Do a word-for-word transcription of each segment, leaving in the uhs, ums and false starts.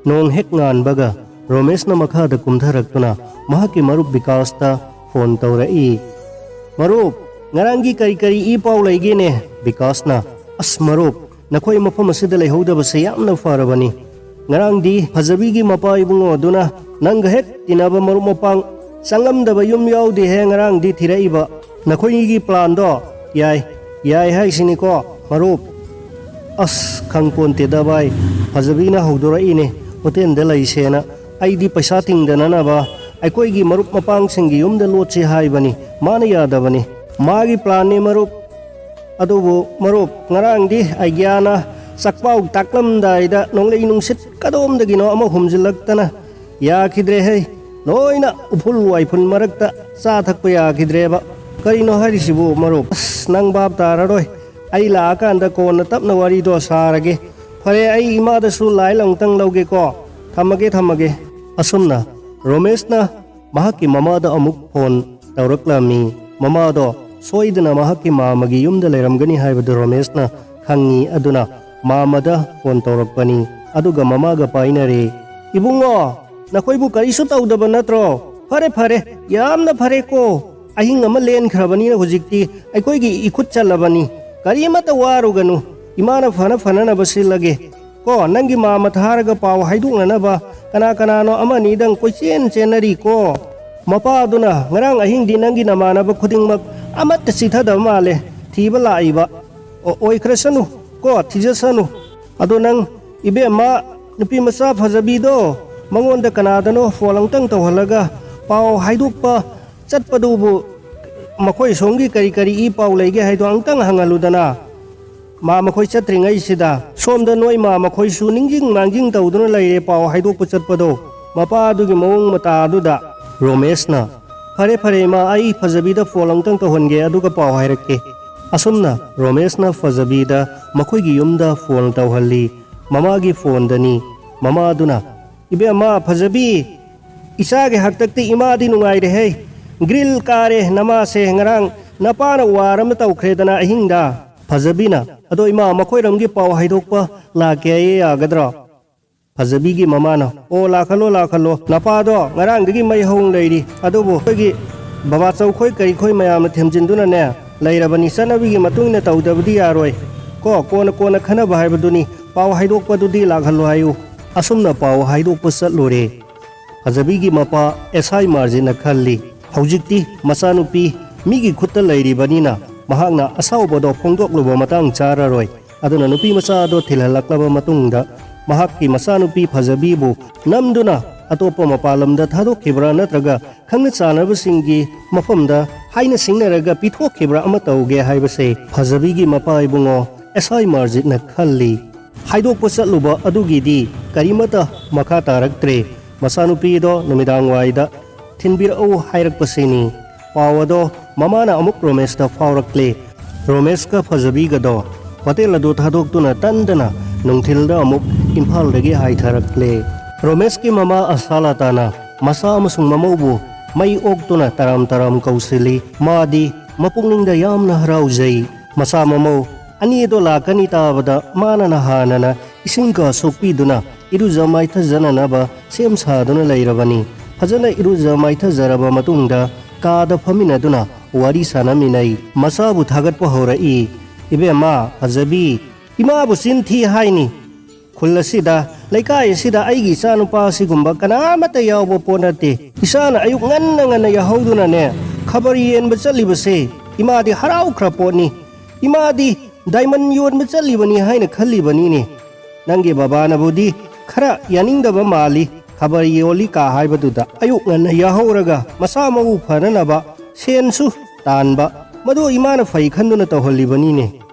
ꯅꯣꯡ ꯍꯦꯛ ꯉꯥꯟꯕꯒ ꯔꯣꯃꯦꯁꯅ ꯃꯈꯥꯗ ꯀꯨꯝꯊꯔꯛꯇꯨꯅ ꯃꯍꯥꯛꯀꯤ ꯃꯔꯨꯞ ꯕꯤꯀꯥꯁꯇ ꯐꯣꯟ ꯇꯧꯔꯛꯏ꯫ "ꯃꯔꯨꯞ, ꯉꯔꯥꯡꯒꯤ ꯀꯔꯤ ꯀꯔꯤ ꯏ ꯄꯥꯎ ꯂꯩꯒꯦꯅꯦ?" ꯕꯤꯀꯥꯁꯅ꯫ "ꯑꯁ ꯃꯔꯨꯞ, ꯅꯈꯣꯏ ꯃꯐꯝ ꯑꯁꯤꯗ ꯂꯩꯍꯧꯗꯕꯁꯦ ꯌꯥꯝꯅ ꯐꯔꯕꯅꯤ꯫ ꯉꯔꯥꯡꯗꯤ ꯐꯖꯕꯤꯒꯤ ꯃꯄꯥ ꯏꯕꯨꯡꯉꯣ ꯑꯗꯨꯅ ꯅꯪꯒ ꯍꯦꯛ ꯇꯤꯟꯅꯕ ꯃꯔꯨꯞ ꯃꯄꯥꯡ ꯆꯪꯉꯝꯗꯕ ꯌꯨꯝ ꯌꯥꯎꯗꯦꯍꯦ ꯉꯔꯥꯡꯗꯤ ꯊꯤꯔꯛꯏꯕ꯫ ꯅꯈꯣꯏꯒꯤ ꯄ꯭ꯂꯥꯟꯗꯣ ꯌꯥꯏ, ꯌꯥꯏ ꯍꯥꯏꯁꯤꯅꯤꯀꯣ ꯃꯔꯨꯞ?" "ꯑꯁ, ꯈꯪꯄꯣꯟꯇꯦꯗ ꯚꯥꯏ, ꯐꯖꯕꯤꯅ ꯍꯧꯗꯣꯔꯛꯏꯅꯦ ꯍꯣꯇꯦꯜꯗ ꯂꯩꯁꯦꯅ꯫ ꯑꯩꯗꯤ ꯄꯩꯁꯥ ꯇꯤꯡꯗꯅꯅꯕ ꯑꯩꯈꯣꯏꯒꯤ ꯃꯔꯨꯞ ꯃꯄꯥꯡꯁꯤꯡꯒꯤ ꯌꯨꯝꯗ ꯂꯣꯠꯁꯤ ꯍꯥꯏꯕꯅꯤ, ꯃꯥꯅ ꯌꯥꯗꯕꯅꯤ꯫ ꯃꯥꯒꯤ ꯄ꯭ꯂꯥꯟꯅꯤ ꯃꯔꯨꯞ꯫ ꯑꯗꯨꯕꯨ ꯃꯔꯨꯞ, ꯉꯔꯥꯡꯗꯤ ꯑꯩꯒ꯭ꯌꯥꯅ ꯆꯥꯛꯄꯥꯎ ꯇꯥꯛꯂꯝꯗꯥꯏꯗ ꯅꯣꯡꯂꯩ ꯅꯨꯡꯁꯤꯠ ꯀꯗꯣꯝꯗꯒꯤꯅꯣ ꯑꯃ ꯍꯨꯝꯖꯤꯜꯂꯛꯇꯅ ꯌꯥꯈꯤꯗ꯭ꯔꯦ ꯍꯩ꯫ ꯂꯣꯏꯅ ꯎꯐꯨꯜ ꯋꯥꯏꯐꯨꯜ ꯃꯔꯛꯇ ꯆꯥ ꯊꯛꯄ ꯌꯥꯈꯤꯗ꯭ꯔꯦꯕ꯫ ꯀꯔꯤꯅꯣ ꯍꯥꯏꯔꯤꯁꯤꯕꯨ ꯃꯔꯨꯞ? ꯑꯁ, ꯅꯪ ꯚꯥꯞ ꯇꯥꯔꯔꯣꯏ꯫ ꯑꯩ ꯂꯥꯛꯑꯀꯥꯟꯗ ꯀꯣꯟꯅ ꯇꯞꯅ ꯋꯥꯔꯤꯗꯣ ꯁꯥꯔꯒꯦ꯫ ꯐꯔꯦ, ꯑꯩ ꯏꯃꯥꯗꯁꯨ ꯂꯥꯏꯜ ꯑꯃꯨꯛꯇꯪ ꯂꯧꯒꯦꯀꯣ꯫ ꯊꯝꯃꯒꯦ, ꯊꯝꯃꯒꯦ꯫" ꯑꯁꯨꯝꯅ ꯔꯣꯃꯦꯁꯅ ꯃꯍꯥꯛꯀꯤ ꯃꯃꯥꯗ ꯑꯃꯨꯛ ꯐꯣꯟ ꯇꯧꯔꯛꯂꯝꯃꯤ꯫ ꯃꯃꯥꯗꯣ ꯁꯣꯏꯗꯅ ꯃꯍꯥꯛꯀꯤ ꯃꯥꯃꯒꯤ ꯌꯨꯝꯗ ꯂꯩꯔꯝꯒꯅꯤ ꯍꯥꯏꯕꯗꯨ ꯔꯣꯃꯦꯁꯅ ꯈꯪꯉꯤ꯫ ꯑꯗꯨꯅ ꯃꯥꯃꯗ ꯐꯣꯟ ꯇꯧꯔꯛꯄꯅꯤ꯫ ꯑꯗꯨꯒ ꯃꯃꯥꯒ ꯄꯥꯏꯅꯔꯦ꯫ "ꯏꯕꯨꯡꯉꯣ, ꯅꯈꯣꯏꯕꯨ ꯀꯔꯤꯁꯨ ꯇꯧꯗꯕ ꯅꯠꯇ꯭ꯔꯣ? ꯐꯔꯦ, ꯐꯔꯦ, ꯌꯥꯝꯅ ꯐꯔꯦꯀꯣ꯫ ꯑꯍꯤꯡ ꯑꯃ ꯂꯦꯟꯈ꯭ꯔꯕꯅꯤꯅ ꯍꯧꯖꯤꯛꯇꯤ ꯑꯩꯈꯣꯏꯒꯤ ꯏꯈꯨꯠ ꯆꯜꯂꯕꯅꯤ꯫ ꯀꯔꯤꯃꯠꯇ ꯋꯥꯔꯨꯒꯅꯨ꯫ ꯏꯃꯥꯅ ꯐꯅ ꯐꯅꯅꯕ ꯁꯤꯜꯂꯒꯦ꯫ ꯀꯣ, ꯅꯪꯒꯤ ꯃꯥꯃ ꯊꯥꯔꯒ ꯄꯥꯎ ꯍꯥꯏꯗꯣꯛꯅꯅꯕ ꯀꯅꯥ ꯀꯅꯥꯅꯣ ꯑꯃ ꯑꯅꯤꯗꯪ ꯀꯣꯏꯆꯦꯟ ꯆꯦꯟꯅꯔꯤꯀꯣ꯫ ꯃꯄꯥꯗꯨꯅ ꯉꯔꯥꯡ ꯑꯍꯤꯡꯗꯤ ꯅꯪꯒꯤ ꯅꯃꯥꯟꯅꯕ ꯈꯨꯗꯤꯡꯃꯛ ꯑꯃꯠꯇ ꯆꯤꯊꯗꯕ ꯃꯥꯜꯂꯦ꯫ ꯊꯤꯕ ꯂꯥꯛꯏꯕ꯫ ꯑꯣ, ꯑꯣꯏꯈ꯭ꯔꯁꯅꯨ ꯀꯣ, ꯊꯤꯖꯁꯅꯨ꯫ ꯑꯗꯣ ꯅꯪ, ꯏꯕꯦꯝꯃ, ꯅꯨꯄꯤ ꯃꯆꯥ ꯐꯖꯕꯤꯗꯣ, ꯃꯉꯣꯟꯗ ꯀꯅꯥꯗꯅꯣ ꯐꯣꯟ ꯑꯃꯨꯛꯇꯪ ꯇꯧꯍꯜꯂꯒ ꯄꯥꯎ ꯍꯥꯏꯗꯣꯛꯄ ꯆꯠꯄꯗꯨꯕꯨ ꯃꯈꯣꯏ ꯁꯣꯝꯒꯤ ꯀꯔꯤ ꯀꯔꯤ ꯏ ꯄꯥꯎ ꯂꯩꯒꯦ ꯍꯥꯏꯗꯣ ꯑꯃꯨꯛꯇꯪ ꯍꯪꯍꯜꯂꯨꯗꯅ꯫ ꯃꯥ ꯃꯈꯣꯏ ꯆꯠꯇ꯭ꯔꯤꯉꯩꯁꯤꯗ ꯁꯣꯝꯗ ꯅꯣꯏ ꯃꯥ ꯃꯈꯣꯏꯁꯨ ꯅꯤꯡꯖꯤꯡ ꯃꯥꯡꯖꯤꯡ ꯇꯧꯗꯨꯅ ꯂꯩꯔꯦ ꯄꯥꯎ ꯍꯥꯏꯗꯣꯛꯄ ꯆꯠꯄꯗꯣ, ꯃꯄꯥꯗꯨꯒꯤ ꯃꯑꯣꯡ ꯃꯇꯥꯗꯨꯗ꯫ ꯔꯣꯃꯦꯁꯅ, "ꯐꯔꯦ, ꯐꯔꯦ, ꯏꯃꯥ, ꯑꯩ ꯐꯖꯕꯤꯗ ꯐꯣꯟ ꯑꯃꯨꯛꯇꯪ ꯇꯧꯍꯟꯒꯦ, ꯑꯗꯨꯒ ꯄꯥꯎ ꯍꯥꯏꯔꯛꯀꯦ꯫" ꯑꯁꯨꯝꯅ ꯔꯣꯃꯦꯁꯅ ꯐꯖꯕꯤꯗ ꯃꯈꯣꯏꯒꯤ ꯌꯨꯝꯗ ꯐꯣꯟ ꯇꯧꯍꯜꯂꯤ꯫ ꯃꯃꯥꯒꯤ ꯐꯣꯟꯗꯅꯤ꯫ ꯃꯃꯥꯗꯨꯅ, "ꯏꯕꯦꯝꯃ ꯐꯖꯕꯤ, ꯏꯆꯥꯒꯤ ꯍꯥꯛꯇꯛꯇꯤ ꯏꯃꯥꯗꯤ ꯅꯨꯡꯉꯥꯏꯔꯦꯍꯦ꯫ ꯒ꯭ꯔꯤꯜ ꯀꯥꯔꯦ ꯅꯃꯥꯁꯦ, ꯉꯔꯥꯡ ꯅꯄꯥꯅ ꯋꯥꯔ ꯑꯃ ꯇꯧꯈ꯭ꯔꯦꯗꯅ ꯑꯍꯤꯡꯗ꯫" ꯐꯖꯕꯤꯅ, "ꯑꯗꯣ ꯏꯃꯥ, ꯃꯈꯣꯏꯔꯣꯝꯒꯤ ꯄꯥꯎ ꯍꯥꯏꯗꯣꯛꯄ ꯂꯥꯛꯀꯦ ꯍꯥꯏꯌꯦ, ꯌꯥꯒꯗ꯭ꯔꯣ?" ꯐꯖꯕꯤꯒꯤ ꯃꯃꯥꯅ, "ꯑꯣ, ꯂꯥꯛꯍꯜꯂꯣ, ꯂꯥꯛꯍꯜꯂꯣ꯫ ꯅꯄꯥꯗꯣ ꯉꯔꯥꯡꯗꯒꯤ ꯃꯩ ꯍꯧ ꯂꯩꯔꯤ꯫ ꯑꯗꯨꯕꯨ ꯑꯩꯈꯣꯏꯒꯤ ꯕꯕꯥ ꯆꯧꯈꯣꯏ ꯀꯔꯤꯈꯣꯏ ꯃꯌꯥꯝꯅ ꯊꯦꯝꯖꯤꯟꯗꯨꯅꯅꯦ ꯂꯩꯔꯕꯅꯤ꯫ ꯆꯠꯅꯕꯤꯒꯤ ꯃꯇꯨꯡ ꯏꯟꯅ ꯇꯧꯗꯕꯗꯤ ꯌꯥꯔꯣꯏ꯫ ꯀꯣ, ꯀꯣꯟꯅ ꯀꯣꯟꯅ ꯈꯟꯅꯕ ꯍꯥꯏꯕꯗꯨꯅꯤ꯫ ꯄꯥꯎ ꯍꯥꯏꯗꯣꯛꯄꯗꯨꯗꯤ ꯂꯥꯛꯍꯜꯂꯣ ꯍꯥꯏꯌꯨ꯫" ꯑꯁꯨꯝꯅ ꯄꯥꯎ ꯍꯥꯏꯗꯣꯛꯄ ꯆꯠꯂꯨꯔꯦ꯫ ꯐꯖꯕꯤꯒꯤ ꯃꯄꯥ ꯑꯦꯁ ꯑꯥꯏ ꯃꯥꯔꯖꯤꯠꯅ ꯈꯜꯂꯤ, ꯍꯧꯖꯤꯛꯇꯤ ꯃꯆꯥꯅꯨꯄꯤ ꯃꯤꯒꯤ ꯈꯨꯠꯇ ꯂꯩꯔꯤꯕꯅꯤꯅ ꯃꯍꯥꯛꯅ ꯑꯁꯥꯎꯕꯗꯣ ꯐꯣꯡꯗꯣꯛꯂꯨꯕ ꯃꯇꯥꯡ ꯆꯥꯔꯔꯣꯏ꯫ ꯑꯗꯨꯅ ꯅꯨꯄꯤ ꯃꯆꯥ ꯑꯗꯣ ꯊꯤꯜꯍꯜꯂꯛꯂꯕ ꯃꯇꯨꯡꯗ ꯃꯍꯥꯛꯀꯤ ꯃꯆꯥꯅꯨꯄꯤ ꯐꯖꯕꯤꯕꯨ ꯅꯝꯗꯨꯅ ꯑꯇꯣꯞꯄ ꯃꯄꯥꯟ ꯂꯝꯗ ꯊꯥꯗꯣꯛꯈꯤꯕ꯭ꯔꯥ ꯅꯠꯇ꯭ꯔꯒ ꯈꯪꯅ ꯆꯥꯟꯅꯕꯁꯤꯡꯒꯤ ꯃꯐꯝꯗ ꯍꯥꯏꯅ ꯁꯤꯡꯅꯔꯒ ꯄꯤꯊꯣꯛꯈꯤꯕ꯭ꯔꯥ ꯑꯃ ꯇꯧꯒꯦ ꯍꯥꯏꯕꯁꯦ ꯐꯖꯕꯤꯒꯤ ꯃꯄꯥ ꯏꯕꯨꯡꯉꯣ ꯑꯦꯁ ꯑꯥꯏ ꯃꯥꯔꯖꯤꯠꯅ ꯈꯜꯂꯤ꯫ ꯍꯥꯏꯗꯣꯛꯄ ꯆꯠꯂꯨꯕ ꯑꯗꯨꯒꯤꯗꯤ ꯀꯔꯤꯃꯠꯇ ꯃꯈꯥ ꯇꯥꯔꯛꯇ꯭ꯔꯦ꯫ ꯃꯆꯥꯅꯨꯄꯤꯗꯣ ꯅꯨꯃꯤꯗꯥꯡ ꯋꯥꯏꯗ ꯊꯤꯟꯕꯤꯔꯛꯎ ꯍꯥꯏꯔꯛꯄꯁꯤꯅꯤ꯫ ꯄꯥꯎ ꯑꯗꯣ ꯃꯃꯥꯅ ꯑꯃꯨꯛ ꯔꯣꯃꯦꯁꯇ ꯐꯥꯎꯔꯛꯂꯦ꯫ ꯔꯣꯃꯦꯁꯀ ꯐꯖꯕꯤꯒꯗꯣ ꯍꯣꯇꯦꯜ ꯑꯗꯨ ꯊꯥꯗꯣꯛꯇꯨꯅ ꯇꯟꯗꯅ ꯅꯨꯡꯊꯤꯜꯗ ꯑꯃꯨꯛ ꯏꯝꯐꯥꯜꯗꯒꯤ ꯍꯥꯏꯊꯔꯛꯂꯦ꯫ ꯔꯣꯃꯦꯁꯀꯤ ꯃꯃꯥ ꯑꯁꯥꯂꯥꯇꯥꯅ ꯃꯆꯥ ꯑꯃꯁꯨꯡ ꯃꯃꯧꯕꯨ ꯃꯩ ꯑꯣꯛꯇꯨꯅ ꯇꯔꯥꯝ ꯇꯔꯥꯝ ꯀꯧꯁꯤꯜꯂꯤ꯫ ꯃꯥꯗꯤ ꯃꯄꯨꯛꯅꯤꯡꯗ ꯌꯥꯝꯅ ꯍꯔꯥꯎꯖꯩ꯫ ꯃꯆꯥ ꯃꯃꯧ ꯑꯅꯤꯗꯣ ꯂꯥꯛꯀꯅꯤ ꯇꯥꯕꯗ ꯃꯥꯅ ꯅꯍꯥꯟꯅꯅ ꯏꯁꯤꯡ ꯀꯥ ꯁꯣꯛꯄꯤꯗꯨꯅ ꯏꯔꯨꯖ ꯃꯥꯏꯊꯖꯅꯅꯕ ꯁꯦꯝ ꯁꯥꯗꯨꯅ ꯂꯩꯔꯕꯅꯤ꯫ ꯐꯖꯅ ꯏꯔꯨꯖ ꯃꯥꯏꯊꯖꯔꯕ ꯃꯇꯨꯡꯗ ꯀꯥꯗ ꯐꯝꯃꯤꯟꯅꯗꯨꯅ ꯋꯥꯔꯤ ꯁꯥꯟꯅꯃꯤꯟꯅꯩ꯫ ꯃꯆꯥꯕꯨ ꯊꯥꯒꯠꯄ ꯍꯧꯔꯛꯏ꯫ "ꯏꯕꯦꯝꯃ ꯐꯖꯕꯤ, ꯏꯃꯥꯕꯨ ꯆꯤꯟ ꯊꯤ ꯍꯥꯏꯅꯤ꯫ ꯈꯨꯜ ꯑꯁꯤꯗ, ꯂꯩꯀꯥꯏ ꯑꯁꯤꯗ ꯑꯩꯒꯤ ꯏꯆꯥꯅꯨꯄꯥ ꯑꯁꯤꯒꯨꯝꯕ ꯀꯅꯥꯃꯠꯇ ꯌꯥꯎꯕ ꯄꯣꯠ ꯅꯠꯇꯦ꯫ ꯏꯆꯥꯅ ꯑꯌꯨꯛ ꯉꯟꯅ ꯉꯟꯅ ꯌꯥꯍꯧꯗꯨꯅꯅꯦ ꯈꯕꯔ ꯌꯦꯟꯕ ꯆꯠꯂꯤꯕꯁꯦ ꯏꯃꯥꯗꯤ ꯍꯔꯥꯎꯈ꯭ꯔ ꯄꯣꯠꯅꯤ꯫ ꯏꯃꯥꯗꯤ ꯗꯥꯏꯃꯟ ꯌꯣꯟꯕ ꯆꯠꯂꯤꯕꯅꯤ ꯍꯥꯏꯅ ꯈꯜꯂꯤꯕꯅꯤꯅꯦ꯫ ꯅꯪꯒꯤ ꯕꯕꯥꯅꯕꯨꯗꯤ ꯈꯔ ꯌꯥꯅꯤꯡꯗꯕ ꯃꯥꯜꯂꯤ꯫ ꯈꯕꯔ ꯌꯣꯜꯂꯤ ꯀꯥ ꯍꯥꯏꯕꯗꯨꯗ ꯑꯌꯨꯛ ꯉꯟꯅ ꯌꯥꯍꯧꯔꯒ ꯃꯁꯥ ꯃꯎ ꯐꯅꯅꯕ ꯁꯦꯟꯁꯨ ꯇꯥꯟꯕ, ꯃꯗꯨ ꯏꯃꯥꯅ ꯐꯩ ꯈꯟꯗꯨꯅ ꯇꯧꯍꯜꯂꯤꯕꯅꯤꯅꯦ꯫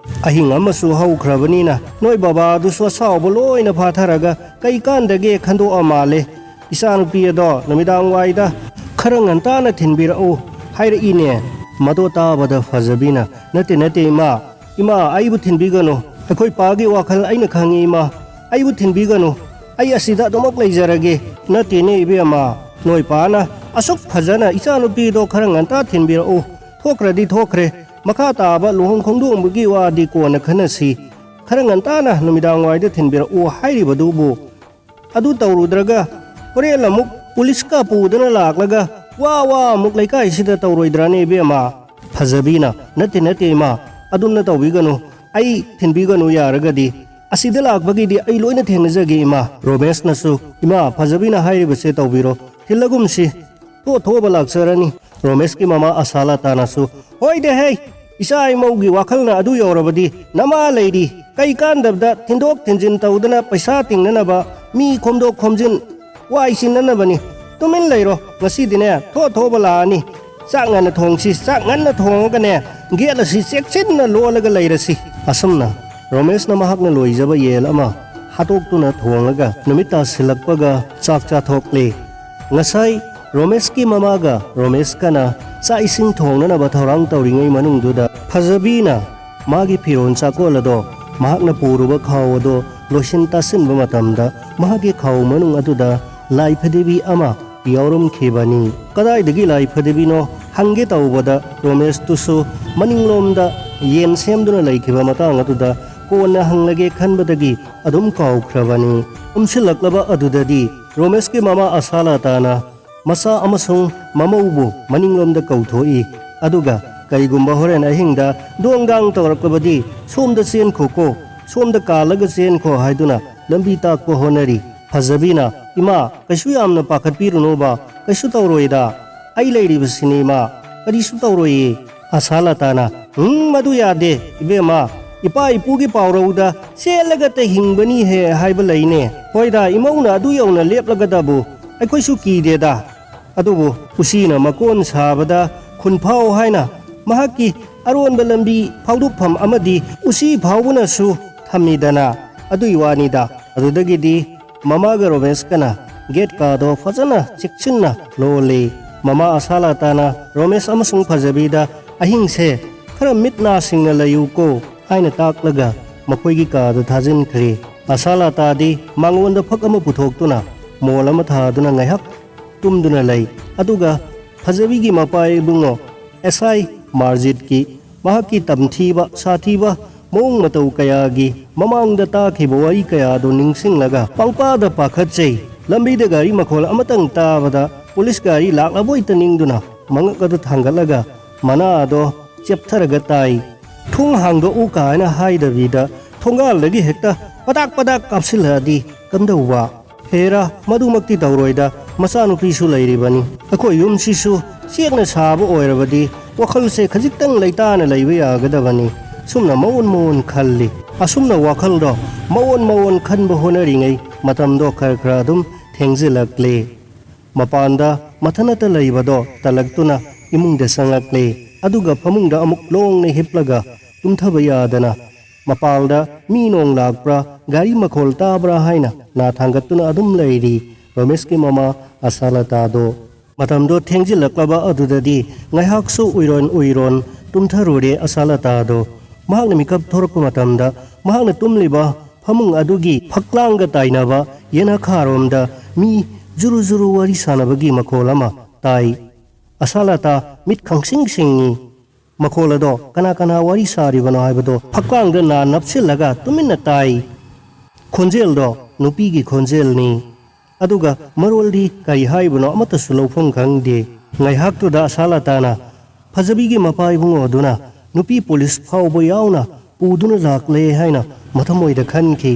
ꯑꯍꯤꯡ ꯑꯃꯁꯨ ꯍꯧꯈ꯭ꯔꯕꯅꯤꯅ ꯅꯣꯏ ꯕꯕꯥ ꯑꯗꯨꯁꯨ ꯑꯁꯥꯎꯕ ꯂꯣꯏꯅ ꯐꯥꯊꯔꯒ ꯀꯩꯀꯥꯟꯗꯒꯦ ꯈꯟꯗꯣꯛꯑ ꯃꯥꯜꯂꯦ꯫ ꯏꯆꯥꯅꯨꯄꯤ ꯑꯗꯣ ꯅꯨꯃꯤꯗꯥꯡ ꯋꯥꯏꯗ ꯈꯔ ꯉꯟꯇꯥꯅ ꯊꯤꯟꯕꯤꯔꯛꯎ ꯍꯥꯏꯔꯛꯏꯅꯦ꯫" ꯃꯗꯣ ꯇꯥꯕꯗ ꯐꯖꯕꯤꯅ, "ꯅꯠꯇꯦ, ꯅꯠꯇꯦ ꯏꯃꯥ, ꯏꯃꯥ, ꯑꯩꯕꯨ ꯊꯤꯟꯕꯤꯒꯅꯨ꯫ ꯑꯩꯈꯣꯏ ꯄꯥꯒꯤ ꯋꯥꯈꯜ ꯑꯩꯅ ꯈꯪꯉꯤ ꯏꯃꯥ꯫ ꯑꯩꯕꯨ ꯊꯤꯟꯕꯤꯒꯅꯨ꯫ ꯑꯩ ꯑꯁꯤꯗ ꯑꯗꯨꯃꯛ ꯂꯩꯖꯔꯒꯦ꯫" "ꯅꯠꯇꯦꯅꯦ ꯏꯕꯦꯝꯃ, ꯅꯣꯏ ꯄꯥꯅ ꯑꯁꯨꯛ ꯐꯖꯅ ꯏꯆꯥꯅꯨꯄꯤꯗꯣ ꯈꯔ ꯉꯟꯇꯥ ꯊꯤꯟꯕꯤꯔꯛꯎ꯫ ꯊꯣꯛꯈ꯭ꯔꯗꯤ ꯊꯣꯛꯈ꯭ꯔꯦ꯫ ꯃꯈꯥ ꯇꯥꯕ ꯂꯨꯍꯣꯡ ꯈꯣꯡꯗꯣꯡꯕꯒꯤ ꯋꯥꯗꯤ ꯀꯣꯟꯅ ꯈꯟꯅꯁꯤ꯫ ꯈꯔ ꯉꯟꯇꯥꯅ ꯅꯨꯃꯤꯗꯥꯡ ꯋꯥꯏꯗ ꯊꯤꯟꯕꯤꯔꯛꯎ ꯍꯥꯏꯔꯤꯕꯗꯨꯕꯨ ꯑꯗꯨ ꯇꯧꯔꯨꯗ꯭ꯔꯒ ꯍꯣꯔꯦꯟ ꯑꯃꯨꯛ ꯄꯨꯂꯤꯁꯀ ꯄꯨꯗꯅ ꯂꯥꯛꯂꯒ ꯋꯥ ꯋꯥ ꯑꯃꯨꯛ ꯂꯩꯀꯥꯏꯁꯤꯗ ꯇꯧꯔꯣꯏꯗ꯭ꯔꯥꯅꯦ ꯏꯕꯦꯝꯃ? ꯐꯖꯕꯤꯅ, "ꯅꯠꯇꯦ, ꯅꯠꯇꯦ ꯏꯃꯥ, ꯑꯗꯨꯝꯅ ꯇꯧꯕꯤꯒꯅꯨ, ꯑꯩ ꯊꯤꯟꯕꯤꯒꯅꯨ ꯌꯥꯔꯒꯗꯤ꯫ ꯑꯁꯤꯗ ꯂꯥꯛꯄꯒꯤꯗꯤ ꯑꯩ ꯂꯣꯏꯅ ꯊꯦꯡꯅꯖꯒꯦ ꯏꯃꯥ"꯫ ꯔꯣꯃꯦꯁꯅꯁꯨ, "ꯏꯃꯥ, ꯐꯖꯕꯤꯅ ꯍꯥꯏꯔꯤꯕꯁꯦ ꯇꯧꯕꯤꯔꯣ, ꯊꯤꯜꯂꯒꯨꯝꯁꯤ, ꯊꯣꯛ ꯊꯣꯛꯑꯕ ꯂꯥꯛꯆꯔꯅꯤ"꯫ ꯔꯣꯃꯦꯁꯀꯤ ꯃꯃꯥ ꯑꯁꯥꯂꯥꯇꯥꯅꯁꯨ, "ꯍꯣꯏꯗꯦ ꯍꯦ, ꯏꯆꯥ ꯏꯃꯧꯒꯤ ꯋꯥꯈꯜꯅ ꯑꯗꯨ ꯌꯧꯔꯕꯗꯤ ꯅꯃꯥ ꯂꯩꯔꯤ, ꯀꯩ ꯀꯥꯟꯗꯕꯗ ꯊꯤꯟꯗꯣꯛ ꯊꯤꯟꯖꯤꯟ ꯇꯧꯗꯅ ꯄꯩꯁꯥ ꯇꯤꯡꯅꯅꯕ, ꯃꯤ ꯈꯣꯝꯗꯣꯛ ꯈꯣꯝꯖꯤꯟ, ꯋꯥꯏ ꯆꯤꯟꯅꯅꯕꯅꯤ꯫ ꯇꯨꯃꯤꯟ ꯂꯩꯔꯣ, ꯉꯁꯤꯗꯤꯅꯦ ꯊꯣꯛ ꯊꯣꯛꯑꯕ ꯂꯥꯛꯑꯅꯤ꯫ ꯆꯥꯛ ꯉꯟꯅ ꯊꯣꯡꯁꯤ, ꯆꯥꯛ ꯉꯟꯅ ꯊꯣꯡꯉꯒꯅꯦ ꯒꯦꯠ ꯑꯁꯤ ꯆꯦꯛꯁꯤꯟꯅ ꯂꯣꯜꯂꯒ ꯂꯩꯔꯁꯤ"꯫ ꯑꯁꯨꯝꯅ ꯔꯣꯃꯦꯁꯅ ꯃꯍꯥꯛꯅ ꯂꯣꯏꯖꯕ ꯌꯦꯟ ꯑꯃ ꯍꯥꯠꯇꯣꯛꯇꯨꯅ ꯊꯣꯡꯂꯒ ꯅꯨꯃꯤꯠ ꯇꯥꯁꯤꯜꯂꯛꯄꯒ ꯆꯥꯛ ꯆꯥꯊꯣꯛꯂꯦ꯫ ꯉꯁꯥꯏ ꯔꯣꯃꯦꯁꯀꯤ ꯃꯃꯥꯒ ꯔꯣꯃꯦꯁꯀꯅ ꯆꯥꯛ ꯏꯁꯤꯡ ꯊꯣꯡꯅꯅꯕ ꯊꯧꯔꯥꯡ ꯇꯧꯔꯤꯉꯩ ꯃꯅꯨꯡꯗꯨꯗ ꯐꯖꯕꯤꯅ ꯃꯥꯒꯤ ꯐꯤꯔꯣꯜ ꯆꯥꯀꯣꯜ ꯑꯗꯣ, ꯃꯍꯥꯛꯅ ꯄꯨꯔꯨꯕ ꯈꯥꯎ ꯑꯗꯣ ꯂꯣꯏꯁꯤꯟ ꯇꯥꯁꯤꯟꯕ ꯃꯇꯝꯗ ꯃꯍꯥꯛꯀꯤ ꯈꯥꯎ ꯃꯅꯨꯡ ꯑꯗꯨꯗ ꯂꯥꯏ ꯐꯗꯤꯕꯤ ꯑꯃ ꯌꯥꯎꯔꯝꯈꯤꯕꯅꯤ꯫ "ꯀꯗꯥꯏꯗꯒꯤ ꯂꯥꯏ ꯐꯗꯤꯕꯤꯅꯣ?" ꯍꯪꯒꯦ ꯇꯧꯕꯗ ꯔꯣꯃꯦꯁꯇꯨꯁꯨ ꯃꯅꯤꯡꯂꯣꯝꯗ ꯌꯦꯟ ꯁꯦꯝꯗꯨꯅ ꯂꯩꯈꯤꯕ ꯃꯇꯥꯡ ꯑꯗꯨꯗ ꯀꯣꯟꯅ ꯍꯪꯂꯒꯦ ꯈꯟꯕꯗꯒꯤ ꯑꯗꯨꯝ ꯀꯥꯎꯈ꯭ꯔꯕꯅꯤ꯫ ꯀꯨꯝꯁꯤꯜꯂꯛꯂꯕ ꯑꯗꯨꯗꯗꯤ ꯔꯣꯃꯦꯁꯀꯤ ꯃꯃꯥ ꯑꯁꯥꯂꯥꯇꯥꯅ ꯃꯆꯥ ꯑꯃꯁꯨꯡ ꯃꯃꯧꯕꯨ ꯃꯅꯤꯡꯂꯣꯝꯗ ꯀꯧꯊꯣꯛꯏ꯫ ꯑꯗꯨꯒ "ꯀꯔꯤꯒꯨꯝꯕ ꯍꯣꯔꯦꯟ ꯑꯍꯤꯡꯗ ꯗꯣꯡ ꯗꯥꯡ ꯇꯧꯔꯛꯂꯕꯗꯤ ꯁꯣꯝꯗ ꯆꯦꯟꯈꯣꯀꯣ, ꯁꯣꯝꯗ ꯀꯥꯜꯂꯒ ꯆꯦꯟꯈꯣ" ꯍꯥꯏꯗꯨꯅ ꯂꯝꯕꯤ ꯇꯥꯛꯄ ꯍꯣꯠꯅꯔꯤ꯫ ꯐꯖꯕꯤꯅ, "ꯏꯃꯥ, ꯀꯩꯁꯨ ꯌꯥꯝꯅ ꯄꯥꯈꯠꯄꯤꯔꯨꯅꯣꯕ, ꯀꯩꯁꯨ ꯇꯧꯔꯣꯏꯗ, ꯑꯩ ꯂꯩꯔꯤꯕꯁꯤꯅꯤ ꯏꯃꯥ, ꯀꯔꯤꯁꯨ ꯇꯧꯔꯣꯏꯌꯦ"꯫ ꯑꯁꯥꯂꯇꯥꯅ, "ꯎꯝ, ꯃꯗꯨ ꯌꯥꯗꯦ ꯏꯕꯦꯝꯃ, ꯏꯄꯥ ꯏꯄꯨꯒꯤ ꯄꯥꯎꯔꯧꯗ 'ꯆꯦꯜꯂꯒꯇ ꯍꯤꯡꯕꯅꯤ ꯍꯦ' ꯍꯥꯏꯕ ꯂꯩꯅꯦ꯫ ꯍꯣꯏꯗ, ꯏꯃꯧꯅ ꯑꯗꯨ ꯌꯧꯅ ꯂꯦꯞꯂꯒꯗꯕꯨ ꯑꯩꯈꯣꯏꯁꯨ ꯀꯤꯗꯦꯗ꯫ ꯑꯗꯨꯕꯨ ꯎꯆꯤꯅ ꯃꯀꯣꯟ ꯁꯥꯕꯗ ꯈꯨꯟꯐꯥꯎ ꯍꯥꯏꯅ ꯃꯍꯥꯛꯀꯤ ꯑꯔꯣꯟꯕ ꯂꯝꯕꯤ ꯐꯥꯎꯗꯣꯛꯐꯝ ꯑꯃꯗꯤ ꯎꯆꯤ ꯐꯥꯎꯕꯅꯁꯨ ꯊꯝꯃꯤꯗꯅ, ꯑꯗꯨꯒꯤ ꯋꯥꯅꯤꯗ"꯫ ꯑꯗꯨꯗꯒꯤꯗꯤ ꯃꯃꯥꯒ ꯔꯣꯃꯦꯁꯀꯅ ꯒꯦꯠ ꯀꯥꯗꯣ ꯐꯖꯅ ꯆꯦꯛꯁꯤꯟꯅ ꯂꯣꯜꯂꯤ꯫ ꯃꯃꯥ ꯑꯁꯥꯂꯥꯇꯥꯅ ꯔꯣꯃꯦꯁ ꯑꯃꯁꯨꯡ ꯐꯖꯕꯤꯗ "ꯑꯍꯤꯡꯁꯦ ꯈꯔ ꯃꯤꯠ ꯅꯥ ꯁꯤꯡꯅ ꯂꯩꯌꯨꯀꯣ" ꯍꯥꯏꯅ ꯇꯥꯛꯂꯒ ꯃꯈꯣꯏꯒꯤ ꯀꯥꯗ ꯊꯥꯖꯤꯟꯈ꯭ꯔꯦ꯫ ꯑꯁꯥꯂꯥꯇꯥꯗꯤ ꯃꯉꯣꯟꯗ ꯐꯛ ꯑꯃ ꯄꯨꯊꯣꯛꯇꯨꯅ ꯃꯣꯜ ꯑꯃ ꯊꯥꯗꯨꯅ ꯉꯥꯏꯍꯥꯛ ꯇꯨꯝꯗꯨꯅ ꯂꯩ꯫ ꯑꯗꯨꯒ ꯐꯖꯕꯤꯒꯤ ꯃꯄꯥ ꯏꯕꯨꯡꯉꯣ ꯑꯦꯁ ꯑꯥꯏ ꯃꯥꯔꯖꯤꯠꯀꯤ ꯃꯍꯥꯛꯀꯤ ꯇꯝꯊꯤꯕ, ꯁꯥꯊꯤꯕ ꯃꯑꯣꯡ ꯃꯇꯧ ꯀꯌꯥꯒꯤ ꯃꯃꯥꯡꯗ ꯇꯥꯈꯤꯕ ꯋꯥꯔꯤ ꯀꯌꯥꯗꯨ ꯅꯤꯡꯁꯤꯡꯂꯒ ꯄꯪꯄꯥꯗ ꯄꯥꯈꯠꯆꯩ꯫ ꯂꯝꯕꯤꯗ ꯒꯥꯔꯤ ꯃꯈꯣꯜ ꯑꯃꯇꯪ ꯇꯥꯕꯗ ꯄꯨꯂꯤꯁ ꯒꯥꯔꯤ ꯂꯥꯛꯂꯕꯣꯏꯇ ꯅꯤꯡꯗꯨꯅ ꯃꯉꯛ ꯑꯗꯨ ꯊꯥꯡꯒꯠꯂꯒ ꯃꯅꯥ ꯑꯗꯣ ꯆꯦꯞꯊꯔꯒ ꯇꯥꯏ꯫ "ꯊꯣꯡ ꯍꯥꯡꯗꯣꯛꯎ" ꯀꯥꯏꯅ ꯍꯥꯏꯗꯕꯤꯗ ꯊꯣꯡꯒꯥꯜꯗꯒꯤ ꯍꯦꯛꯇ ꯄꯗꯥꯛ ꯄꯗꯥꯛ ꯀꯥꯞꯁꯤꯜꯂꯛꯑꯗꯤ ꯀꯝꯗꯧꯕ? ꯍꯦꯔꯥ, ꯃꯗꯨꯃꯛꯇꯤ ꯇꯧꯔꯣꯏꯗ, ꯃꯆꯥꯅꯨꯄꯤꯁꯨ ꯂꯩꯔꯤꯕꯅꯤ꯫ ꯑꯩꯈꯣꯏ ꯌꯨꯝꯁꯤꯁꯨ ꯆꯦꯛꯅ ꯁꯥꯕ ꯑꯣꯏꯔꯕꯗꯤ ꯋꯥꯈꯜꯁꯦ ꯈꯖꯤꯛꯇꯪ ꯂꯩꯇꯥꯅ ꯂꯩꯕ ꯌꯥꯒꯗꯕꯅꯤ꯫ ꯁꯨꯝꯅ ꯃꯑꯣꯟ ꯃꯑꯣꯟ ꯈꯜꯂꯤ꯫ ꯑꯁꯨꯝꯅ ꯋꯥꯈꯜꯗꯣ ꯃꯑꯣꯟ ꯃꯑꯣꯟ ꯈꯟꯕ ꯍꯣꯠꯅꯔꯤꯉꯩ ꯃꯇꯝꯗꯣ ꯈꯔ ꯈꯔ ꯑꯗꯨꯝ ꯊꯦꯡꯖꯤꯜꯂꯛꯂꯦ꯫ ꯃꯄꯥꯟꯗ ꯃꯊꯟꯇ ꯂꯩꯕꯗꯣ ꯇꯜꯂꯛꯇꯨꯅ ꯏꯃꯨꯡꯗ ꯆꯪꯂꯛꯂꯦ꯫ ꯑꯗꯨꯒ ꯐꯃꯨꯡꯗ ꯑꯃꯨꯛ ꯂꯣꯡꯅ ꯍꯤꯞꯂꯒ ꯇꯨꯝꯊꯕ ꯌꯥꯗꯅ ꯃꯄꯥꯜꯗ ꯃꯤ ꯅꯣꯡ ꯂꯥꯛꯄ꯭ꯔꯥ, ꯒꯥꯔꯤ ꯃꯈꯣꯜ ꯇꯥꯕ꯭ꯔꯥ ꯍꯥꯏꯅ ꯅꯥ ꯊꯥꯡꯒꯠꯇꯨꯅ ꯑꯗꯨꯝ ꯂꯩꯔꯤ ꯔꯣꯃꯦꯁꯀꯤ ꯃꯃꯥ ꯑꯁꯥꯂꯇꯥꯗꯣ꯫ ꯃꯇꯝꯗꯣ ꯊꯦꯡꯖꯤꯜꯂꯛꯂꯕ ꯑꯗꯨꯗꯗꯤ ꯉꯥꯏꯍꯥꯛꯁꯨ ꯎꯏꯔꯣꯟ ꯎꯏꯔꯣꯟ ꯇꯨꯝꯊꯔꯨꯔꯦ ꯑꯁꯥꯂꯇꯥꯗꯣ꯫ ꯃꯍꯥꯛꯅ ꯃꯤꯀꯞ ꯊꯣꯔꯛꯄ ꯃꯇꯝꯗ ꯃꯍꯥꯛꯅ ꯇꯨꯝꯂꯤꯕ ꯐꯃꯨꯡ ꯑꯗꯨꯒꯤ ꯐꯛꯂꯥꯡꯒ ꯇꯥꯏꯅꯕ ꯌꯦꯅꯈꯥꯔꯣꯝꯗ ꯃꯤ ꯖꯨꯔꯨ ꯖꯨꯔꯨ ꯋꯥꯔꯤ ꯁꯥꯟꯅꯕꯒꯤ ꯃꯈꯣꯜ ꯑꯃ ꯇꯥꯏ꯫ ꯑꯁꯥꯂꯇꯥ ꯃꯤꯠ ꯈꯪꯁꯤꯡ ꯁꯤꯡꯉꯤ꯫ ꯃꯈꯣꯜ ꯑꯗꯣ ꯀꯅꯥ ꯀꯅꯥ ꯋꯥꯔꯤ ꯁꯥꯔꯤꯕꯅꯣ ꯍꯥꯏꯕꯗꯣ ꯐꯛꯂꯥꯡꯗ ꯅꯥ ꯅꯞꯁꯤꯜꯂꯒ ꯇꯨꯃꯤꯟꯅ ꯇꯥꯏ꯫ ꯈꯣꯟꯖꯦꯜꯗꯣ ꯅꯨꯄꯤꯒꯤ ꯈꯣꯟꯖꯦꯜꯅꯤ꯫ ꯑꯗꯨꯒ ꯃꯔꯣꯜꯗꯤ ꯀꯔꯤ ꯍꯥꯏꯕꯅꯣ ꯑꯃꯠꯇꯁꯨ ꯂꯧꯐꯝ ꯈꯪꯗꯦ꯫ ꯉꯥꯏꯍꯥꯛꯇꯨꯗ ꯑꯁꯥꯂꯇꯥꯅ ꯐꯖꯕꯤꯒꯤ ꯃꯄꯥ ꯏꯕꯨꯡꯉꯣ ꯑꯗꯨꯅ ꯅꯨꯄꯤ ꯄꯨꯂꯤꯁ ꯐꯥꯎꯕ ꯌꯥꯎꯅ ꯄꯨꯗꯨꯅ ꯂꯥꯛꯂꯦ ꯍꯥꯏꯅ ꯃꯊꯃꯣꯏꯗ ꯈꯟꯈꯤ꯫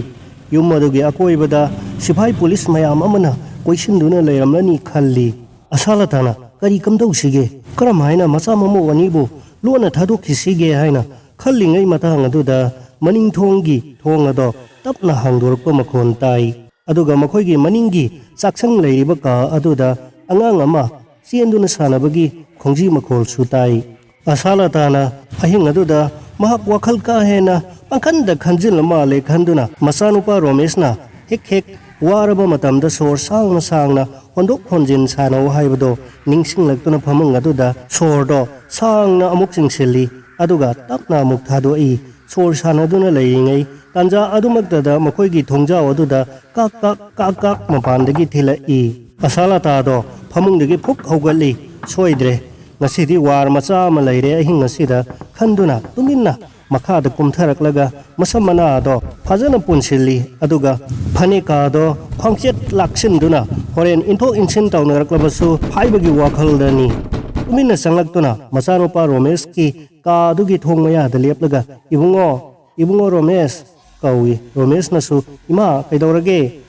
ꯌꯨꯝ ꯑꯗꯨꯒꯤ ꯑꯀꯣꯏꯕꯗ ꯁꯤꯐꯥꯏ ꯄꯨꯂꯤꯁ ꯃꯌꯥꯝ ꯑꯃꯅ ꯀꯣꯏꯁꯤꯟꯗꯨꯅ ꯂꯩꯔꯝꯂꯅꯤ ꯈꯜꯂꯤ꯫ ꯑꯁꯥꯂꯇꯥꯅ ꯀꯔꯤ ꯀꯝꯗꯧꯁꯤꯒꯦ? ꯀꯔꯝ ꯍꯥꯏꯅ ꯃꯆꯥ ꯃꯃꯧ ꯑꯅꯤꯕꯨ ꯂꯣꯟꯅ ꯊꯥꯗꯣꯛꯈꯤꯁꯤꯒꯦ ꯍꯥꯏꯅ ꯈꯜꯂꯤꯉꯩ ꯃꯇꯥꯡ ꯑꯗꯨꯗ ꯃꯅꯤꯡ ꯊꯣꯡꯒꯤ ꯊꯣꯡ ꯑꯗꯣ ꯇꯞꯅ ꯍꯥꯡꯗꯣꯔꯛꯄ ꯃꯈꯣꯟ ꯇꯥꯏ꯫ ꯑꯗꯨꯒ ꯃꯈꯣꯏꯒꯤ ꯃꯅꯤꯡꯒꯤ ꯆꯥꯛꯁꯪ ꯂꯩꯔꯤꯕ ꯀꯥ ꯑꯗꯨꯗ ꯑꯉꯥꯡ ꯑꯃ ꯆꯦꯟꯗꯨꯅ ꯁꯥꯟꯅꯕꯒꯤ ꯈꯣꯡꯖꯤ ꯃꯈꯣꯜꯁꯨ ꯇꯥꯏ꯫ ꯑꯁꯥꯂꯇꯥꯅ ꯑꯍꯤꯡ ꯑꯗꯨꯗ ꯃꯍꯥꯛ ꯋꯥꯈꯜ ꯀꯥ ꯍꯦꯟꯅ ꯄꯪꯈꯟꯗ ꯈꯟꯖꯤꯜꯂ ꯃꯥꯜꯂꯦ ꯈꯟꯗꯨꯅ ꯃꯆꯥꯅꯨꯄꯥ ꯔꯣꯃꯦꯁꯅ ꯍꯦꯛ ꯍꯦꯛ ꯋꯥꯔꯕ ꯃꯇꯝꯗ ꯁꯣꯔ ꯁꯥꯡꯅ ꯁꯥꯡꯅ ꯍꯣꯟꯗꯣꯛ ꯍꯣꯟꯖꯤꯟ ꯁꯥꯟꯅꯧ ꯍꯥꯏꯕꯗꯣ ꯅꯤꯡꯁꯤꯡꯂꯛꯇꯨꯅ ꯐꯃꯨꯡ ꯑꯗꯨꯗ ꯁꯣꯔꯗꯣ ꯁꯥꯡꯅ ꯑꯃꯨꯛ ꯆꯤꯡꯁꯤꯜꯂꯤ꯫ ꯑꯗꯨꯒ ꯇꯞꯅ ꯑꯃꯨꯛ ꯊꯥꯗꯣꯛꯏ꯫ ꯁꯣꯔ ꯁꯥꯟꯅꯗꯨꯅ ꯂꯩꯔꯤꯉꯩ ꯇꯥꯟꯖꯥ ꯑꯗꯨꯃꯛꯇꯗ ꯃꯈꯣꯏꯒꯤ ꯊꯣꯡꯖꯥꯎ ꯑꯗꯨꯗ ꯀꯥꯛ ꯀꯥꯛ ꯀꯥꯛ ꯀꯥꯛ ꯃꯄꯥꯟꯗꯒꯤ ꯊꯤꯜꯂꯛꯏ꯫ ꯑꯁꯥꯂꯇꯥꯗꯣ ꯐꯃꯨꯡꯗꯒꯤ ꯐꯨꯛ ꯍꯧꯒꯠꯂꯤ꯫ "ꯁꯣꯏꯗ꯭ꯔꯦ, ꯉꯁꯤꯗꯤ ꯋꯥꯔ ꯃꯆꯥ ꯑꯃ ꯂꯩꯔꯦ ꯑꯍꯤꯡ ꯑꯁꯤꯗ" ꯈꯟꯗꯨꯅ ꯇꯨꯃꯤꯟꯅ ꯃꯈꯥꯗ ꯀꯨꯝꯊꯔꯛꯂꯒ ꯃꯁꯝ ꯃꯅꯥꯗꯣ ꯐꯖꯅ ꯄꯨꯟꯁꯤꯜꯂꯤ꯫ ꯑꯗꯨꯒ ꯐꯅꯦꯛ ꯀꯥꯗꯣ ꯈ꯭ꯋꯥꯡꯆꯦꯠ ꯂꯥꯛꯁꯤꯟꯗꯨꯅ ꯍꯣꯔꯦꯟ ꯏꯟꯊꯣꯛ ꯏꯟꯁꯤꯟ ꯇꯧꯅꯔꯛꯂꯕꯁꯨ ꯍꯥꯏꯕꯒꯤ ꯋꯥꯈꯜꯗꯅꯤ꯫ ꯇꯨꯃꯤꯟꯅ ꯆꯪꯂꯛꯇꯨꯅ ꯃꯆꯥꯅꯨꯄꯥ ꯔꯣꯃꯦꯁꯀꯤ ꯀꯥ ꯑꯗꯨꯒꯤ ꯊꯣꯡ ꯃꯌꯥꯗ ꯂꯦꯞꯂꯒ, "ꯏꯕꯨꯡꯉꯣ, ꯏꯕꯨꯡꯉꯣ ꯔꯣꯃꯦꯁ" ꯀꯧꯏ꯫ ꯔꯣꯃꯦꯁꯅꯁꯨ, "ꯏꯃꯥ, ꯀꯩꯗꯧꯔꯒꯦ?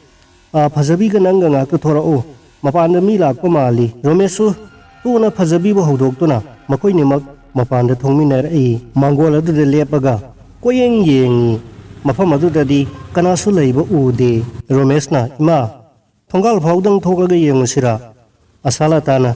ꯑꯥ, ꯐꯖꯕꯤꯒ ꯅꯪꯒ ꯉꯥꯛꯇ ꯊꯣꯔꯛꯎ꯫ ꯃꯄꯥꯟꯗ ꯃꯤ ꯂꯥꯛꯄ ꯃꯥꯜꯂꯤ꯫" ꯔꯣꯃꯦꯁꯁꯨ ꯊꯨꯅ ꯐꯖꯕꯤꯕꯨ ꯍꯧꯗꯣꯛꯇꯨꯅ ꯃꯈꯣꯏꯅꯤꯃꯛ ꯃꯄꯥꯟꯗ ꯊꯣꯡꯃꯤꯟꯅꯔꯛꯏ꯫ ꯃꯥꯡꯒꯣꯜ ꯑꯗꯨꯗ ꯂꯦꯞꯄꯒ ꯀꯣꯏꯌꯦꯡ ꯌꯦꯡꯉꯤ꯫ ꯃꯐꯝ ꯑꯗꯨꯗꯗꯤ ꯀꯅꯥꯁꯨ ꯂꯩꯕ ꯎꯗꯦ꯫ ꯔꯣꯃꯦꯁꯅ, "ꯏꯃꯥ, ꯊꯣꯡꯒꯥꯜ ꯐꯥꯎꯗꯪ ꯊꯣꯛꯂꯒ ꯌꯦꯡꯉꯨꯁꯤꯔꯥ?" ꯑꯁꯥꯂꯇꯥꯅ,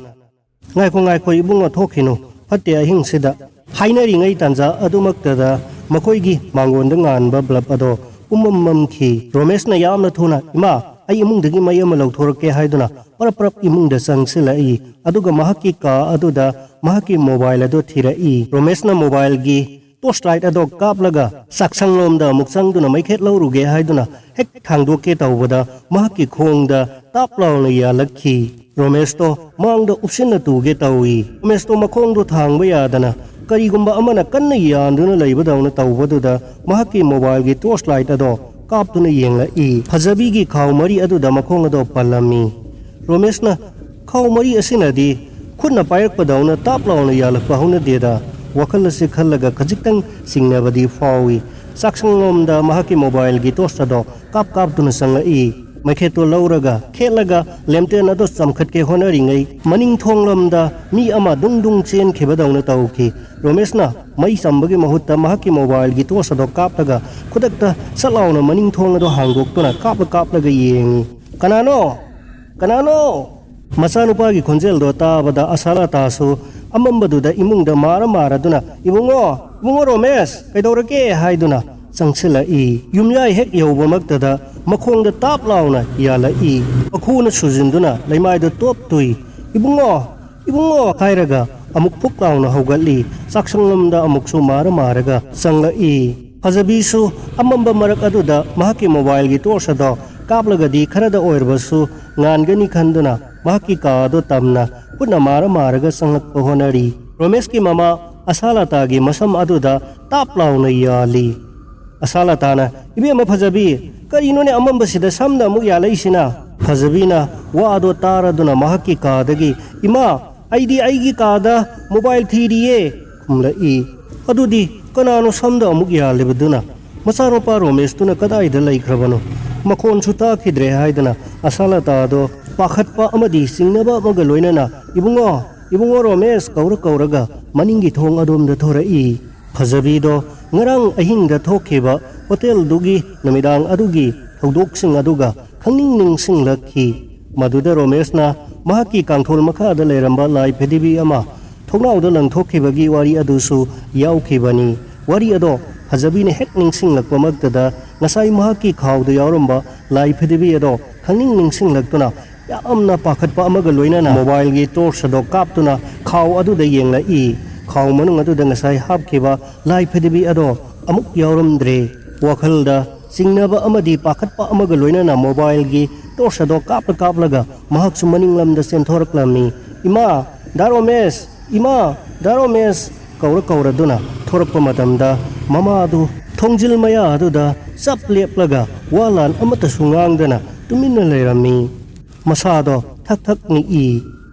"ꯉꯥꯏꯈꯣ, ꯉꯥꯏꯈꯣ ꯏꯕꯨꯡꯉꯣ, ꯊꯣꯛꯈꯤꯅꯨ, ꯐꯠꯇꯦ ꯑꯍꯤꯡꯁꯤꯗ" ꯍꯥꯏꯅꯔꯤꯉꯩ ꯇꯥꯟꯖꯥ ꯑꯗꯨꯃꯛꯇꯗ ꯃꯈꯣꯏꯒꯤ ꯃꯥꯡꯒꯣꯟꯗ ꯉꯥꯟꯕ ꯕ꯭ꯂꯕ ꯑꯗꯣ ꯄꯨꯝꯃꯝ ꯃꯝꯈꯤ꯫ ꯔꯣꯃꯦꯁꯅ ꯌꯥꯝꯅ ꯊꯨꯅ, "ꯏꯃꯥ, ꯑꯩ ꯏꯃꯨꯡꯗꯒꯤ ꯃꯩ ꯑꯃ ꯂꯧꯊꯣꯔꯛꯀꯦ" ꯍꯥꯏꯗꯨꯅ ꯄꯔꯞ ꯄꯔꯞ ꯏꯃꯨꯡꯗ ꯆꯪꯁꯤꯜꯂꯛꯏ꯫ ꯑꯗꯨꯒ ꯃꯍꯥꯛꯀꯤ ꯀꯥ ꯑꯗꯨꯗ ꯃꯍꯥꯛꯀꯤ ꯃꯣꯕꯥꯏꯜ ꯑꯗꯨ ꯊꯤꯔꯛꯏ꯫ ꯔꯣꯃꯦꯁꯅ ꯃꯣꯕꯥꯏꯜꯒꯤ ꯇꯣꯔꯆ ꯂꯥꯏꯠ ꯑꯗꯣ ꯀꯥꯞꯂꯒ ꯆꯥꯛꯁꯪꯂꯣꯝꯗ ꯑꯃꯨꯛ ꯆꯪꯗꯨꯅ ꯃꯩꯈꯦꯠ ꯂꯧꯔꯨꯒꯦ ꯍꯥꯏꯗꯨꯅ ꯍꯦꯛ ꯊꯥꯡꯗꯣꯛꯀꯦ ꯇꯧꯕꯗ ꯃꯍꯥꯛꯀꯤ ꯈꯣꯡꯗ ꯇꯥꯞ ꯂꯥꯎꯅ ꯌꯥꯜꯂꯛꯈꯤ꯫ ꯔꯣꯃꯦꯁꯇꯣ ꯃꯥꯡꯗ ꯎꯞꯁꯤꯟꯅ ꯇꯨꯒꯦ ꯇꯧꯏ꯫ ꯔꯣꯃꯦꯁꯇꯣ ꯃꯈꯣꯡꯗꯣ ꯊꯥꯡꯕ ꯌꯥꯗꯅ ꯀꯔꯤꯒꯨꯝꯕ ꯑꯃꯅ ꯀꯟꯅ ꯌꯥꯟꯗꯨꯅ ꯂꯩꯕꯗꯧꯅ ꯇꯧꯕꯗꯨꯗ ꯃꯍꯥꯛꯀꯤ ꯃꯣꯕꯥꯏꯜꯒꯤ ꯇꯣꯔꯆ ꯂꯥꯏꯠ ꯑꯗꯣ ꯀꯥꯞꯇꯨꯅ ꯌꯦꯡꯂꯛꯏ꯫ ꯐꯖꯕꯤꯒꯤ ꯈꯥꯎ ꯃꯔꯤ ꯑꯗꯨꯗ ꯃꯈꯣꯡ ꯑꯗꯣ ꯄꯜꯂꯝꯃꯤ꯫ ꯔꯣꯃꯦꯁꯅ, "ꯈꯥꯎ ꯃꯔꯤ ꯑꯁꯤꯅꯗꯤ ꯈꯨꯠꯅ ꯄꯥꯏꯔꯛꯄꯗꯧꯅ ꯇꯥꯞ ꯂꯥꯎꯅ ꯌꯥꯜꯂꯛꯄ ꯍꯧꯅꯗꯦꯗ" ꯋꯥꯈꯜ ꯑꯁꯤ ꯈꯜꯂꯒ ꯈꯖꯤꯛꯇꯪ ꯆꯤꯡꯅꯕꯗꯤ ꯐꯥꯎꯏ꯫ ꯆꯥꯛꯁꯪꯂꯣꯝꯗ ꯃꯍꯥꯛꯀꯤ ꯃꯣꯕꯥꯏꯜꯒꯤ ꯇꯣꯔꯆ ꯑꯗꯣ ꯀꯥꯞ ꯀꯥꯞꯇꯨꯅ ꯆꯪꯂꯛꯏ꯫ ꯃꯩꯈꯦꯠꯇꯣ ꯂꯧꯔꯒ ꯈꯦꯠꯂꯒ ꯂꯦꯝꯇꯦꯟ ꯑꯗꯣ ꯆꯝꯈꯠꯀꯦ ꯍꯣꯠꯅꯔꯤꯉꯩ ꯃꯅꯤꯡ ꯊꯣꯡꯂꯣꯝꯗ ꯃꯤ ꯑꯃ ꯗꯨꯡ ꯗꯨꯡ ꯆꯦꯟꯈꯤꯕꯗꯧꯅ ꯇꯧꯈꯤ꯫ ꯔꯣꯃꯦꯁꯅ ꯃꯩ ꯆꯝꯕꯒꯤ ꯃꯍꯨꯠꯇ ꯃꯍꯥꯛꯀꯤ ꯃꯣꯕꯥꯏꯜꯒꯤ ꯇꯣꯔꯆ ꯑꯗꯣ ꯀꯥꯞꯂꯒ ꯈꯨꯗꯛꯇ ꯁꯠ ꯂꯥꯎꯅ ꯃꯅꯤꯡ ꯊꯣꯡ ꯑꯗꯣ ꯍꯥꯡꯗꯣꯛꯇꯨꯅ ꯀꯥꯞꯂ ꯀꯥꯞꯂꯒ ꯌꯦꯡꯉꯤ꯫ "ꯀꯅꯥꯅꯣ? ꯀꯅꯥꯅꯣ?" ꯃꯆꯥꯅꯨꯄꯥꯒꯤ ꯈꯣꯟꯖꯦꯜꯗꯣ ꯇꯥꯕꯗ ꯑꯁꯥꯂꯇꯥꯁꯨ ꯑꯃꯝꯕꯗꯨꯗ ꯏꯃꯨꯡꯗ ꯃꯥꯔ ꯃꯥꯔꯗꯨꯅ, "ꯏꯕꯨꯡꯉꯣ, ꯏꯕꯨꯡꯉꯣ ꯔꯣꯃꯦꯁ, ꯀꯩꯗꯧꯔꯒꯦ?" ꯍꯥꯏꯗꯨꯅ ꯆꯪꯁꯤꯜꯂꯛꯏ꯫ ꯌꯨꯝꯌꯥꯏ ꯍꯦꯛ ꯌꯧꯕꯃꯛꯇꯗ ꯃꯈꯣꯡꯗ ꯇꯥꯞ ꯂꯥꯎꯅ ꯌꯥꯜꯂꯛꯏ꯫ ꯃꯈꯨꯅ ꯁꯨꯖꯤꯟꯗꯨꯅ ꯂꯩꯃꯥꯏꯗ ꯇꯣꯞ ꯇꯨꯏ꯫ "ꯏꯕꯨꯡꯉꯣ, ꯏꯕꯨꯡꯉꯣ!" ꯍꯥꯏꯔꯒ ꯑꯃꯨꯛ ꯐꯨꯛ ꯂꯥꯎꯅ ꯍꯧꯒꯠꯂꯤ꯫ ꯆꯥꯛꯁꯪꯂꯣꯝꯗ ꯑꯃꯨꯛꯁꯨ ꯃꯥꯔ ꯃꯥꯔꯒ ꯆꯪꯂꯛꯏ꯫ ꯐꯖꯕꯤꯁꯨ ꯑꯃꯝꯕ ꯃꯔꯛ ꯑꯗꯨꯗ ꯃꯍꯥꯛꯀꯤ ꯃꯣꯕꯥꯏꯜꯒꯤ ꯇꯣꯔꯆ ꯑꯗꯣ ꯀꯥꯞꯂꯒꯗꯤ ꯈꯔꯗ ꯑꯣꯏꯔꯕꯁꯨ ꯉꯥꯟꯒꯅꯤ ꯈꯟꯗꯨꯅ ꯃꯍꯥꯛꯀꯤ ꯀꯥ ꯑꯗꯣ ꯇꯝꯅ ꯈꯨꯠꯅ ꯃꯥꯔ ꯃꯥꯔꯒ ꯆꯪꯂꯛꯄ ꯍꯣꯠꯅꯔꯤ꯫ ꯔꯣꯃꯦꯁꯀꯤ ꯃꯃꯥ ꯑꯁꯥꯂꯇꯥꯒꯤ ꯃꯁꯝ ꯑꯗꯨꯗ ꯇꯥꯞ ꯂꯥꯎꯅ ꯌꯥꯜꯂꯤ꯫ ꯑꯁꯥꯂꯇꯥꯅ, "ꯏꯕꯦꯝꯃ ꯐꯖꯕꯤ, ꯀꯔꯤꯅꯣꯅꯦ ꯑꯃꯝꯕꯁꯤꯗ ꯁꯝꯗ ꯑꯃꯨꯛ ꯌꯥꯜꯂꯛꯏꯁꯤꯅ?" ꯐꯖꯕꯤꯅ ꯋꯥ ꯑꯗꯣ ꯇꯥꯔꯗꯨꯅ ꯃꯍꯥꯛꯀꯤ ꯀꯥꯗꯒꯤ, "ꯏꯃꯥ, ꯑꯩꯗꯤ ꯑꯩꯒꯤ ꯀꯥꯗ ꯃꯣꯕꯥꯏꯜ ꯊꯤꯔꯤꯌꯦ" ꯈꯨꯝꯂꯛꯏ꯫ ꯑꯗꯨꯗꯤ ꯀꯅꯥꯅꯣ ꯁꯝꯗ ꯑꯃꯨꯛ ꯌꯥꯜꯂꯤꯕꯗꯨꯅ? ꯃꯆꯥꯅꯨꯄꯥ ꯔꯣꯃꯦꯁꯇꯨꯅ ꯀꯗꯥꯏꯗ ꯂꯩꯈ꯭ꯔꯕꯅꯣ? ꯃꯈꯣꯟꯁꯨ ꯇꯥꯈꯤꯗ꯭ꯔꯦ ꯍꯥꯏꯗꯨꯅ ꯑꯁꯥꯂꯇꯥꯗꯣ ꯄꯥꯈꯠꯄ ꯑꯃꯗꯤ ꯆꯤꯡꯅꯕ ꯑꯃꯒ ꯂꯣꯏꯅꯅ, "ꯏꯕꯨꯡꯉꯣ, ꯏꯕꯨꯡꯉꯣ ꯔꯣꯃꯦꯁ" ꯀꯧꯔ ꯀꯧꯔꯒ ꯃꯅꯤꯡꯒꯤ ꯊꯣꯡ ꯑꯗꯣꯝꯗ ꯊꯣꯔꯛꯏ꯫ ꯐꯖꯕꯤꯗꯣ ꯉꯔꯥꯡ ꯑꯍꯤꯡꯗ ꯊꯣꯛꯈꯤꯕ ꯍꯣꯇꯦꯜꯗꯨꯒꯤ ꯅꯨꯃꯤꯗꯥꯡ ꯑꯗꯨꯒꯤ ꯊꯧꯗꯣꯛꯁꯤꯡ ꯑꯗꯨꯒ ꯈꯪꯅꯤꯡ ꯅꯤꯡꯁꯤꯡꯂꯛꯈꯤ꯫ ꯃꯗꯨꯗ ꯔꯣꯃꯦꯁꯅ ꯃꯍꯥꯛꯀꯤ ꯀꯥꯡꯊꯣꯜ ꯃꯈꯥꯗ ꯂꯩꯔꯝꯕ ꯂꯥꯏ ꯐꯗꯤꯕꯤ ꯑꯃ ꯊꯣꯡꯅꯥꯎꯗ ꯂꯪꯊꯣꯛꯈꯤꯕꯒꯤ ꯋꯥꯔꯤ ꯑꯗꯨꯁꯨ ꯌꯥꯎꯈꯤꯕꯅꯤ꯫ ꯋꯥꯔꯤ ꯑꯗꯣ ꯐꯖꯕꯤꯅ ꯍꯦꯛ ꯅꯤꯡꯁꯤꯡꯂꯛꯄꯃꯛꯇꯗ ꯉꯁꯥꯏ ꯃꯍꯥꯛꯀꯤ ꯈꯥꯎꯗ ꯌꯥꯎꯔꯝꯕ ꯂꯥꯏ ꯐꯗꯤꯕꯤ ꯑꯗꯣ ꯈꯪꯅꯤꯡ ꯅꯤꯡꯁꯤꯡꯂꯛꯇꯨꯅ ꯌꯥꯝꯅ ꯄꯥꯈꯠꯄ ꯑꯃꯒ ꯂꯣꯏꯅꯅ ꯃꯣꯕꯥꯏꯜꯒꯤ ꯇꯣꯔꯆ ꯑꯗꯣ ꯀꯥꯞꯇꯨꯅ ꯈꯥꯎ ꯑꯗꯨꯗ ꯌꯦꯡꯂꯛꯏ꯫ ꯈꯥꯎ ꯃꯅꯨꯡ ꯑꯗꯨꯗ ꯉꯁꯥꯏ ꯍꯥꯞꯈꯤꯕ ꯂꯥꯏ ꯐꯗꯤꯕꯤ ꯑꯗꯣ ꯑꯃꯨꯛ ꯌꯥꯎꯔꯝꯗ꯭ꯔꯦ꯫ ꯋꯥꯈꯜꯗ ꯆꯤꯡꯅꯕ ꯑꯃꯗꯤ ꯄꯥꯈꯠꯄ ꯑꯃꯒ ꯂꯣꯏꯅꯅ ꯃꯣꯕꯥꯏꯜꯒꯤ ꯇꯣꯔꯆ ꯑꯗꯣ ꯀꯥꯞꯂ ꯀꯥꯞꯂꯒ ꯃꯍꯥꯛꯁꯨ ꯃꯅꯤꯡꯂꯝꯗ ꯆꯦꯟꯊꯣꯔꯛꯂꯝꯃꯤ꯫ "ꯏꯃꯥ, ꯗꯥ ꯔꯣꯃꯦꯁ! ꯏꯃꯥ, ꯗꯥ ꯔꯣꯃꯦꯁ!" ꯀꯧꯔ ꯀꯧꯔꯗꯨꯅ ꯊꯣꯔꯛꯄ ꯃꯇꯝꯗ ꯃꯃꯥ ꯑꯗꯨ ꯊꯣꯡꯖꯤꯜ ꯃꯌꯥ ꯑꯗꯨꯗ ꯆꯞ ꯂꯦꯞꯂꯒ ꯋꯥ ꯂꯥꯟ ꯑꯃꯠꯇꯁꯨ ꯉꯥꯡꯗꯅ ꯇꯨꯃꯤꯟꯅ ꯂꯩꯔꯝꯃꯤ꯫ ꯃꯁꯥꯗꯣ ꯊꯛ ꯊꯛ ꯅꯤꯛꯏ꯫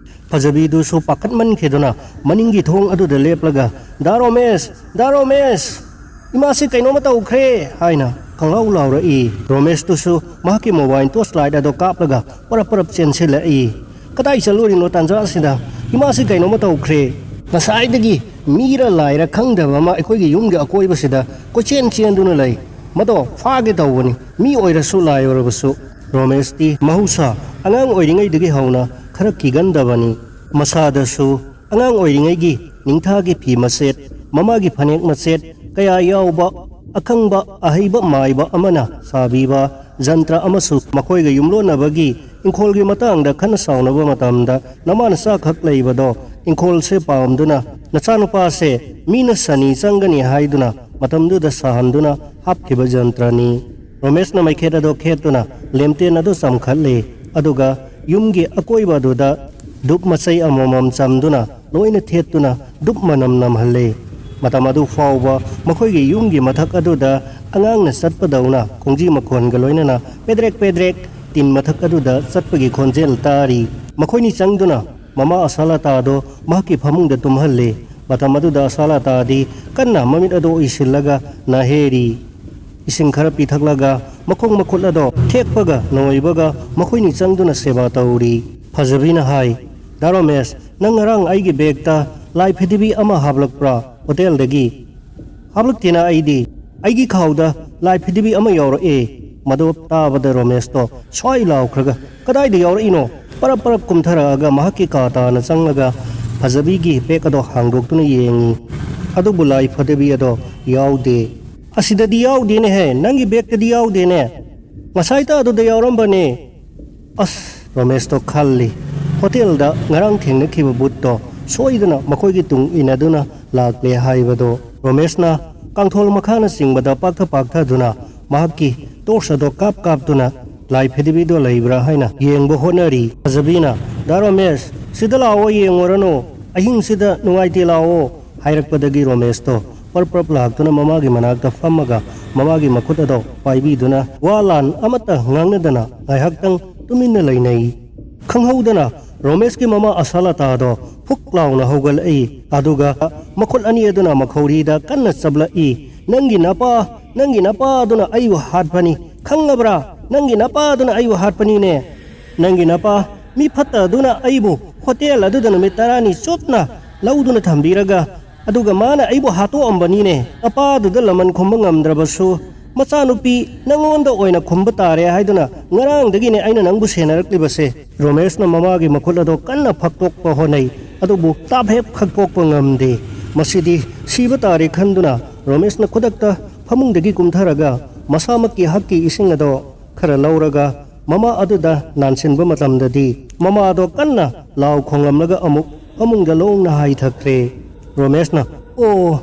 ꯐꯖꯕꯤꯗꯨꯁꯨ ꯄꯥꯈꯠꯃꯟꯈꯤꯗꯨꯅ ꯃꯅꯤꯡꯒꯤ ꯊꯣꯡ ꯑꯗꯨꯗ ꯂꯦꯞꯂꯒ, "ꯗꯥ ꯔꯣꯃꯦꯁ! ꯗꯥ ꯔꯣꯃꯦꯁ! ꯏꯃꯥꯁꯤ ꯀꯩꯅꯣꯝꯃ ꯇꯧꯈ꯭ꯔꯦ!" ꯍꯥꯏꯅ ꯈꯪꯂꯥꯎ ꯂꯥꯎꯔꯛꯏ꯫ ꯔꯣꯃꯦꯁꯇꯨꯁꯨ ꯃꯍꯥꯛꯀꯤ ꯃꯣꯕꯥꯏꯜ ꯇꯣꯔꯆ ꯂꯥꯏꯠ ꯑꯗꯣ ꯀꯥꯞꯂꯒ ꯄꯔꯞ ꯄꯔꯞ ꯆꯦꯟꯁꯤꯜꯂꯛꯏ꯫ "ꯀꯗꯥꯏ ꯆꯠꯂꯨꯔꯤꯅꯣ ꯇꯥꯟꯖꯥ ꯑꯁꯤꯗ? ꯏꯃꯥꯁꯤ ꯀꯩꯅꯣꯝꯃ ꯇꯧꯈ꯭ꯔꯦ꯫ ꯉꯁꯥꯏꯗꯒꯤ ꯃꯤꯔ ꯂꯥꯏꯔ ꯈꯪꯗꯕ ꯑꯃ ꯑꯩꯈꯣꯏꯒꯤ ꯌꯨꯝꯒꯤ ꯑꯀꯣꯏꯕꯁꯤꯗ ꯀꯣꯏꯆꯦꯟ ꯆꯦꯟꯗꯨꯅ ꯂꯩ꯫ ꯃꯗꯣ ꯐꯥꯒꯦ ꯇꯧꯕꯅꯤ, ꯃꯤ ꯑꯣꯏꯔꯁꯨ ꯂꯥꯏ ꯑꯣꯏꯔꯕꯁꯨ꯫" ꯔꯣꯃꯦꯁꯇꯤ ꯃꯍꯧꯁꯥ ꯑꯉꯥꯡ ꯑꯣꯏꯔꯤꯉꯩꯗꯒꯤ ꯍꯧꯅ ꯈꯔ ꯀꯤꯒꯟꯗꯕꯅꯤ꯫ ꯃꯁꯥꯗꯁꯨ ꯑꯉꯥꯡ ꯑꯣꯏꯔꯤꯉꯩꯒꯤ ꯅꯤꯡꯊꯥꯒꯤ ꯐꯤ ꯃꯆꯦꯠ, ꯃꯃꯥꯒꯤ ꯐꯅꯦꯛ ꯃꯆꯦꯠ ꯀꯌꯥ ꯌꯥꯎꯕ ꯑꯈꯪꯕ ꯑꯍꯩꯕ ꯃꯥꯏꯕ ꯑꯃꯅ ꯁꯥꯕꯤꯕ ꯖꯟꯇ꯭ꯔ ꯑꯃꯁꯨ ꯃꯈꯣꯏꯒ ꯌꯨꯝꯂꯣꯟꯅꯕꯒꯤ ꯏꯪꯈꯣꯜꯒꯤ ꯃꯇꯥꯡꯗ ꯈꯟꯅ ꯁꯥꯎꯅꯕ ꯃꯇꯝꯗ ꯅꯃꯥ ꯅꯆꯥꯈꯛ ꯂꯩꯕꯗꯣ ꯏꯪꯈꯣꯜꯁꯦ ꯄꯥꯝꯗꯨꯅ ꯅꯆꯥꯅꯨꯄꯥꯁꯦ ꯃꯤꯅ ꯁꯅꯤ ꯆꯪꯒꯅꯤ ꯍꯥꯏꯗꯨꯅ ꯃꯇꯝꯗꯨꯗ ꯁꯥꯍꯟꯗꯨꯅ ꯍꯥꯞꯈꯤꯕ ꯖꯟꯇ꯭ꯔꯅꯤ꯫ ꯔꯣꯃꯦꯁꯅ ꯃꯩꯈꯦꯠ ꯑꯗꯨ ꯈꯦꯠꯇꯨꯅ ꯂꯦꯝꯇꯦꯟ ꯑꯗꯨ ꯆꯝꯈꯠꯂꯤ꯫ ꯑꯗꯨꯒ ꯌꯨꯝꯒꯤ ꯑꯀꯣꯏꯕ ꯑꯗꯨꯗ ꯙꯨꯞ ꯃꯆꯩ ꯑꯃꯃꯝ ꯆꯝꯗꯨꯅ ꯂꯣꯏꯅ ꯊꯦꯠꯇꯨꯅ ꯙꯨꯞ ꯃꯅꯝ ꯅꯝꯍꯜꯂꯦ꯫ ꯃꯇꯝ ꯑꯗꯨ ꯐꯥꯎꯕ ꯃꯈꯣꯏꯒꯤ ꯌꯨꯝꯒꯤ ꯃꯊꯛ ꯑꯗꯨꯗ ꯑꯉꯥꯡꯅ ꯆꯠꯄꯗꯧꯅ ꯈꯣꯡꯖꯤ ꯃꯈꯣꯟꯒ ꯂꯣꯏꯅꯅ ꯄꯦꯗ꯭ꯔꯦꯛ ꯄꯦꯗ꯭ꯔꯦꯛ ꯇꯤꯟ ꯃꯊꯛ ꯑꯗꯨꯗ ꯆꯠꯄꯒꯤ ꯈꯣꯟꯖꯦꯜ ꯇꯥꯔꯤ꯫ ꯃꯈꯣꯏꯅꯤ ꯆꯪꯗꯨꯅ ꯃꯃꯥ ꯑꯁꯥꯂꯇꯥꯗꯣ ꯃꯍꯥꯛꯀꯤ ꯐꯃꯨꯡꯗ ꯇꯨꯝꯍꯜꯂꯦ꯫ ꯃꯇꯝ ꯑꯗꯨꯗ ꯑꯁꯥꯂꯇꯥꯗꯤ ꯀꯟꯅ ꯃꯃꯤꯠ ꯑꯗꯨ ꯎꯏꯁꯤꯜꯂꯒ ꯅꯥꯍꯦꯔꯤ꯫ ꯏꯁꯤꯡ ꯈꯔ ꯄꯤꯊꯛꯂꯒ ꯃꯈꯣꯡ ꯃꯈꯨꯠ ꯑꯗꯣ ꯊꯦꯛꯄꯒ ꯅꯣꯏꯕꯒ ꯃꯈꯣꯏꯅꯤ ꯆꯪꯗꯨꯅ ꯁꯦꯕꯥ ꯇꯧꯔꯤ꯫ ꯐꯖꯕꯤꯅ ꯍꯥꯏ, "ꯗꯥ ꯔꯣꯃꯦꯁ, ꯅꯪ ꯉꯔꯥꯡ ꯑꯩꯒꯤ ꯕꯦꯒꯇ ꯂꯥꯏ ꯐꯗꯤꯕꯤ ꯑꯃ ꯍꯥꯞꯂꯛꯄ꯭ꯔꯥ ꯍꯣꯇꯦꯜꯗꯒꯤ?" "ꯍꯥꯞꯂꯛꯇꯦꯅ ꯑꯩꯗꯤ꯫ ꯑꯩꯒꯤ ꯈꯥꯎꯗ ꯂꯥꯏ ꯐꯗꯤꯕꯤ ꯑꯃ ꯌꯥꯎꯔꯛꯑꯦ꯫ ꯃꯗꯨ ꯇꯥꯕꯗ ꯔꯣꯃꯦꯁꯇꯣ ꯁ꯭ꯋꯥꯏ ꯂꯥꯎꯈ꯭ꯔꯒ, "ꯀꯗꯥꯏꯗ ꯌꯥꯎꯔꯛꯏꯅꯣ?" ꯄꯔꯞ ꯄꯔꯞ ꯀꯨꯝꯊꯔꯛꯑꯒ ꯃꯍꯥꯛꯀꯤ ꯀꯥ ꯇꯥꯅ ꯆꯪꯂꯒ ꯐꯖꯕꯤꯒꯤ ꯕꯦꯒ ꯑꯗꯣ ꯍꯥꯡꯗꯣꯛꯇꯨꯅ ꯌꯦꯡꯉꯤ꯫ ꯑꯗꯨꯕꯨ ꯂꯥꯏ ꯐꯗꯤꯕꯤ ꯑꯗꯣ ꯌꯥꯎꯗꯦ꯫ "ꯑꯁꯤꯗꯗꯤ ꯌꯥꯎꯗꯦꯅꯦꯍꯦ, ꯅꯪꯒꯤ ꯕꯦꯒꯇꯗꯤ ꯌꯥꯎꯗꯦꯅꯦ꯫ ꯉꯁꯥꯏꯇ ꯑꯗꯨꯗ ꯌꯥꯎꯔꯝꯕꯅꯦ꯫" ꯑꯁ, ꯔꯣꯃꯦꯁꯇꯣ ꯈꯜꯂꯤ, ꯍꯣꯇꯦꯜꯗ ꯉꯔꯥꯡ ꯊꯦꯡꯅꯈꯤꯕ ꯚꯨꯠꯇꯣ ꯁꯣꯏꯗꯅ ꯃꯈꯣꯏꯒꯤ ꯇꯨꯡ ꯏꯟꯅꯗꯨꯅ ꯂꯥꯛꯂꯦ ꯍꯥꯏꯕꯗꯣ꯫ ꯔꯣꯃꯦꯁꯅ ꯀꯥꯡꯊꯣꯜ ꯃꯈꯥꯅꯆꯤꯡꯕꯗ ꯄꯥꯛꯊ ꯄꯥꯛꯊꯗꯨꯅ ꯃꯍꯥꯛꯀꯤ ꯇꯣꯔꯆ ꯑꯗꯣ ꯀꯥꯞ ꯀꯥꯞꯇꯨꯅ ꯂꯥꯏ ꯐꯗꯤꯕꯤꯗꯣ ꯂꯩꯕ꯭ꯔꯥ ꯍꯥꯏꯅ ꯌꯦꯡꯕ ꯍꯣꯠꯅꯔꯤ꯫ ꯐꯖꯕꯤꯅ, "ꯗꯥ ꯔꯣꯃꯦꯁ, ꯁꯤꯗ ꯂꯥꯛꯑꯣ, ꯌꯦꯡꯉꯨꯔꯅꯨ, ꯑꯍꯤꯡꯁꯤꯗ ꯅꯨꯡꯉꯥꯏꯇꯦ, ꯂꯥꯛꯑꯣ" ꯍꯥꯏꯔꯛꯄꯗꯒꯤ ꯔꯣꯃꯦꯁꯇꯣ ꯄ꯭ꯔꯞ ꯄ꯭ꯔꯞ ꯂꯥꯛꯇꯨꯅ ꯃꯃꯥꯒꯤ ꯃꯅꯥꯛꯇ ꯐꯝꯃꯒ ꯃꯃꯥꯒꯤ ꯃꯈꯨꯠ ꯑꯗꯣ ꯄꯥꯏꯕꯤꯗꯨꯅ ꯋꯥ ꯂꯥꯟ ꯑꯃꯠꯇ ꯉꯥꯡꯅꯗꯅ ꯉꯥꯏꯍꯥꯛꯇꯪ ꯇꯨꯃꯤꯟꯅ ꯂꯩꯅꯩ꯫ ꯈꯪꯍꯧꯗꯅ ꯔꯣꯃꯦꯁꯀꯤ ꯃꯃꯥ ꯑꯁꯥꯂꯇꯥꯗꯣ ꯐꯨꯛ ꯂꯥꯎꯅ ꯍꯧꯒꯠꯂꯛꯏ꯫ ꯑꯗꯨꯒ ꯃꯈꯨꯠ ꯑꯅꯤ ꯑꯗꯨꯅ ꯃꯈꯧꯔꯤꯗ ꯀꯟꯅ ꯆꯞꯂꯛꯏ꯫ "ꯅꯪꯒꯤ ꯅꯄꯥ, ꯅꯪꯒꯤ ꯅꯄꯥ ꯑꯗꯨꯅ ꯑꯩꯕꯨ ꯍꯥꯠꯄꯅꯤ, ꯈꯪꯉꯕ꯭ꯔꯥ? ꯅꯪꯒꯤ ꯅꯄꯥ ꯑꯗꯨꯅ ꯑꯩꯕꯨ ꯍꯥꯠꯄꯅꯤꯅꯦ꯫ ꯅꯪꯒꯤ ꯅꯄꯥ, ꯃꯤ ꯐꯠꯇ ꯑꯗꯨꯅ ꯑꯩꯕꯨ ꯍꯣꯇꯦꯜ ꯑꯗꯨꯗ ꯅꯨꯃꯤꯠ ꯇꯔꯥꯅꯤ ꯆꯨꯞꯅ ꯂꯧꯗꯨꯅ ꯊꯝꯕꯤꯔꯒ, ꯑꯗꯨꯒ ꯃꯥꯅ ꯑꯩꯕꯨ ꯍꯥꯠꯇꯣꯛꯑꯝꯕꯅꯤꯅꯦ꯫ ꯅꯄꯥꯗꯨꯗ ꯂꯃꯟ ꯈꯨꯝꯕ ꯉꯝꯗ꯭ꯔꯕꯁꯨ, ꯃꯆꯥꯅꯨꯄꯤ ꯅꯪꯉꯣꯟꯗ ꯑꯣꯏꯅ ꯈꯨꯝꯕ ꯇꯥꯔꯦ ꯍꯥꯏꯗꯨꯅ ꯉꯔꯥꯡꯗꯒꯤꯅꯦ ꯑꯩꯅ ꯅꯪꯕꯨ ꯁꯦꯟꯅꯔꯛꯂꯤꯕꯁꯦ꯫" ꯔꯣꯃꯦꯁꯅ ꯃꯃꯥꯒꯤ ꯃꯈꯨꯠ ꯑꯗꯣ ꯀꯟꯅ ꯐꯛꯇꯣꯛꯄ ꯍꯣꯠꯅꯩ, ꯑꯗꯨꯕꯨ ꯇꯥꯞ ꯍꯦꯛ ꯐꯛꯇꯣꯛꯄ ꯉꯝꯗꯦ꯫ ꯃꯁꯤꯗꯤ ꯁꯤꯕ ꯇꯥꯔꯦ ꯈꯟꯗꯨꯅ ꯔꯣꯃꯦꯁꯅ ꯈꯨꯗꯛꯇ ꯐꯃꯨꯡꯗꯒꯤ ꯀꯨꯝꯊꯔꯒ ꯃꯁꯥꯃꯛꯀꯤ ꯍꯛꯀꯤ ꯏꯁꯤꯡ ꯑꯗꯣ ꯈꯔ ꯂꯧꯔꯒ ꯃꯃꯥ ꯑꯗꯨꯗ ꯅꯥꯟꯁꯤꯟꯕ ꯃꯇꯝꯗꯗꯤ ꯃꯃꯥꯗꯣ ꯀꯟꯅ ꯂꯥꯎ ꯈꯣꯡꯂꯝꯂꯒ ꯑꯃꯨꯛ ꯐꯃꯨꯡꯗ ꯂꯣꯡꯅ ꯍꯥꯏꯊꯈ꯭ꯔꯦ꯫ ꯔꯣꯃꯦꯁꯅ, "ꯑꯣ,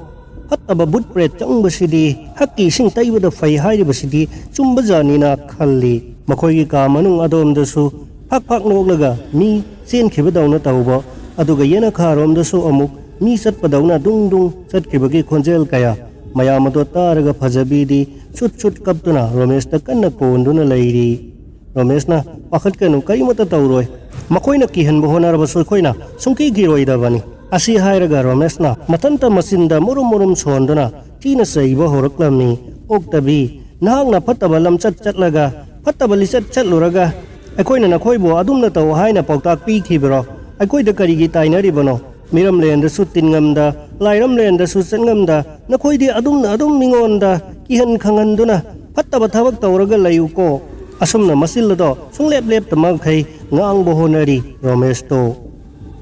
ꯐꯠꯇꯕ ꯚꯨꯠ ꯄ꯭ꯔꯦꯠ ꯆꯪꯕꯁꯤꯗꯤ ꯍꯛꯀꯤ ꯏꯁꯤꯡ ꯇꯩꯕꯗ ꯐꯩ ꯍꯥꯏꯔꯤꯕꯁꯤꯗꯤ ꯆꯨꯝꯕꯖꯥꯠꯅꯤꯅ" ꯈꯜꯂꯤ꯫ ꯃꯈꯣꯏꯒꯤ ꯀꯥ ꯃꯅꯨꯡ ꯑꯗꯣꯝꯗꯁꯨ ꯐꯥꯛ ꯐꯥꯛ ꯅꯣꯛꯂꯒ ꯃꯤ ꯆꯦꯟꯈꯤꯕꯗꯧꯅ ꯇꯧꯕ, ꯑꯗꯨꯒ ꯌꯦꯅꯈꯥꯔꯣꯝꯗꯁꯨ ꯑꯃꯨꯛ ꯃꯤ ꯆꯠꯄꯗꯧꯅ ꯗꯨꯡ ꯗꯨꯡ ꯆꯠꯈꯤꯕꯒꯤ ꯈꯣꯟꯖꯦꯜ ꯀꯌꯥ꯫ ꯃꯌꯥꯝ ꯑꯗꯣ ꯇꯥꯔꯒ ꯐꯖꯕꯤꯗꯤ ꯁꯨꯠ ꯁꯨꯠ ꯀꯞꯇꯨꯅ ꯔꯣꯃꯦꯁꯇ ꯀꯟꯅ ꯀꯣꯟꯗꯨꯅ ꯂꯩꯔꯤ꯫ ꯔꯣꯃꯦꯁꯅ, "ꯄꯥꯈꯠꯀꯅꯨ, ꯀꯔꯤꯃꯠꯇ ꯇꯧꯔꯣꯏ꯫ ꯃꯈꯣꯏꯅ ꯀꯤꯍꯟꯕ ꯍꯣꯠꯅꯔꯕꯁꯨ ꯑꯩꯈꯣꯏꯅ ꯁꯨꯡꯀꯤ ꯀꯤꯔꯣꯏꯗꯕꯅꯤ"꯫ ꯑꯁꯤ ꯍꯥꯏꯔꯒ ꯔꯣꯃꯦꯁꯅ ꯃꯊꯟꯇ ꯃꯆꯤꯟꯗ ꯃꯨꯔꯨꯝ ꯃꯨꯔꯨꯝ ꯁꯣꯟꯗꯨꯅ ꯊꯤꯅ ꯆꯩꯕ ꯍꯧꯔꯛꯂꯝꯃꯤ꯫ "ꯑꯣꯛꯇꯕꯤ, ꯅꯍꯥꯛꯅ ꯐꯠꯇꯕ ꯂꯝꯆꯠ ꯆꯠꯂꯒ, ꯐꯠꯇꯕ ꯂꯤꯆꯠ ꯆꯠꯂꯨꯔꯒ ꯑꯩꯈꯣꯏꯅ ꯅꯈꯣꯏꯕꯨ ꯑꯗꯨꯝꯅ ꯇꯧ ꯍꯥꯏꯅ ꯄꯥꯎꯇꯥꯛ ꯄꯤꯈꯤꯕꯔꯣ? ꯑꯩꯈꯣꯏꯗ ꯀꯔꯤꯒꯤ ꯇꯥꯏꯅꯔꯤꯕꯅꯣ? ꯃꯤꯔꯝꯂꯦꯟꯗꯁꯨ ꯇꯤꯟꯉꯝꯗ, ꯂꯥꯏꯔꯝꯂꯦꯟꯗꯁꯨ ꯆꯠꯉꯝꯗ, ꯅꯈꯣꯏꯗꯤ ꯑꯗꯨꯝꯅ ꯑꯗꯨꯝ ꯃꯤꯉꯣꯟꯗ ꯀꯤꯍꯟ ꯈꯪꯍꯟꯗꯨꯅ ꯐꯠꯇꯕ ꯊꯕꯛ ꯇꯧꯔꯒ ꯂꯩꯌꯨꯀꯣ"꯫ ꯑꯁꯨꯝꯅ ꯃꯆꯤꯜ ꯑꯗꯣ ꯁꯨꯡꯂꯦꯞ ꯂꯦꯞꯇ ꯃꯈꯩ ꯉꯥꯡꯕ ꯍꯣꯠꯅꯔꯤ ꯔꯣꯃꯦꯁꯇꯣ꯫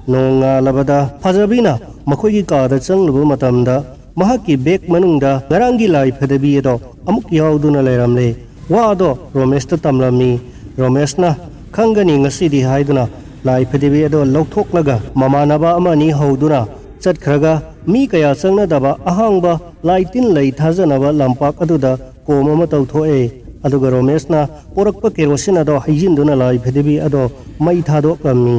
ꯅꯣꯡꯉꯥꯜꯂꯕꯗ ꯐꯖꯕꯤꯅ ꯃꯈꯣꯏꯒꯤ ꯀꯥꯗ ꯆꯪꯂꯨꯕ ꯃꯇꯝꯗ, ꯃꯍꯥꯛꯀꯤ ꯕꯦꯒ ꯃꯅꯨꯡꯗ ꯉꯔꯥꯡꯒꯤ ꯂꯥꯏ ꯐꯗꯤꯕꯤ ꯑꯗꯣ ꯑꯃꯨꯛ ꯌꯥꯎꯗꯨꯅ ꯂꯩꯔꯝꯂꯦ꯫ ꯋꯥ ꯑꯗꯣ ꯔꯣꯃꯦꯁꯇ ꯇꯝꯂꯝꯃꯤ꯫ ꯔꯣꯃꯦꯁꯅ, "ꯈꯪꯒꯅꯤ ꯉꯁꯤꯗꯤ" ꯍꯥꯏꯗꯨꯅ ꯂꯥꯏ ꯐꯗꯤꯕꯤ ꯑꯗꯣ ꯂꯧꯊꯣꯛꯂꯒ ꯃꯃꯥꯟꯅꯕ ꯑꯃ ꯑꯅꯤ ꯍꯧꯗꯨꯅ ꯆꯠꯈ꯭ꯔꯒ, ꯃꯤ ꯀꯌꯥ ꯆꯪꯅꯗꯕ ꯑꯍꯥꯡꯕ ꯂꯥꯏ ꯇꯤꯟ ꯂꯩ ꯊꯥꯖꯅꯕ ꯂꯝꯄꯥꯛ ꯑꯗꯨꯗ ꯀꯣꯝ ꯑꯃ ꯇꯧꯊꯣꯛꯑꯦ꯫ ꯑꯗꯨꯒ ꯔꯣꯃꯦꯁꯅ ꯄꯣꯔꯛꯄ ꯀꯦꯔꯣꯁꯤꯟ ꯑꯗꯣ ꯍꯩꯖꯤꯟꯗꯨꯅ ꯂꯥꯏ ꯐꯗꯤꯕꯤ ꯑꯗꯣ ꯃꯩ ꯊꯥꯗꯣꯛꯂꯝꯃꯤ꯫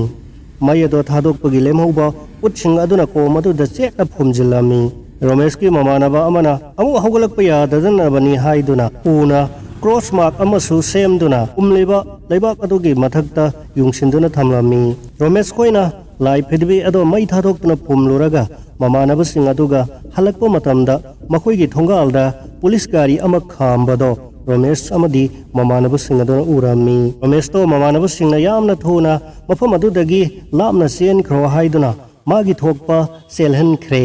ꯃꯩ ꯑꯗꯣ ꯊꯥꯗꯣꯛꯄꯒꯤ ꯂꯦꯝꯍꯧꯕ ꯎꯠꯁꯤꯡ ꯑꯗꯨꯅ ꯀꯣꯝ ꯑꯗꯨꯗ ꯆꯦꯠꯅ ꯐꯨꯝꯖꯤꯜꯂꯝꯃꯤ꯫ ꯔꯣꯃꯦꯁꯀꯤ ꯃꯃꯥꯟꯅꯕ ꯑꯃꯅ ꯑꯃꯨꯛ ꯍꯧꯒꯠꯂꯛꯄ ꯌꯥꯗꯗꯅꯕꯅꯤ ꯍꯥꯏꯗꯨꯅ ꯎꯅ ꯀ꯭ꯔꯣꯁ ꯃꯥꯔꯛ ꯑꯃꯁꯨ ꯁꯦꯝꯗꯨꯅ ꯐꯨꯝꯂꯤꯕ ꯂꯩꯕꯥꯛ ꯑꯗꯨꯒꯤ ꯃꯊꯛꯇ ꯌꯨꯡꯁꯤꯟꯗꯨꯅ ꯊꯝꯂꯝꯃꯤ꯫ ꯔꯣꯃꯦꯁ ꯈꯣꯏꯅ ꯂꯥꯏ ꯐꯗꯤꯕꯤ ꯑꯗꯣ ꯃꯩ ꯊꯥꯗꯣꯛꯇꯨꯅ ꯐꯨꯝꯂꯨꯔꯒ ꯃꯃꯥꯟꯅꯕꯁꯤꯡ ꯑꯗꯨꯒ ꯍꯜꯂꯛꯄ ꯃꯇꯝꯗ ꯃꯈꯣꯏꯒꯤ ꯊꯣꯡꯒꯥꯜꯗ ꯄꯨꯂꯤꯁ ꯒꯥꯔꯤ ꯑꯃ ꯈꯥꯝꯕꯗꯣ ꯔꯣꯃꯦꯁ ꯑꯃꯗꯤ ꯃꯃꯥꯟꯅꯕꯁꯤꯡ ꯑꯗꯨꯅ ꯎꯔꯝꯃꯤ꯫ ꯔꯣꯃꯦꯁꯇꯣ ꯃꯃꯥꯟꯅꯕꯁꯤꯡꯅ ꯌꯥꯝꯅ ꯊꯨꯅ ꯃꯐꯝ ꯑꯗꯨꯗꯒꯤ ꯂꯥꯞꯅ ꯆꯦꯟꯈ꯭ꯔꯣ ꯍꯥꯏꯗꯨꯅ ꯃꯥꯒꯤ ꯊꯣꯛꯄ ꯆꯦꯜꯍꯟꯈ꯭ꯔꯦ꯫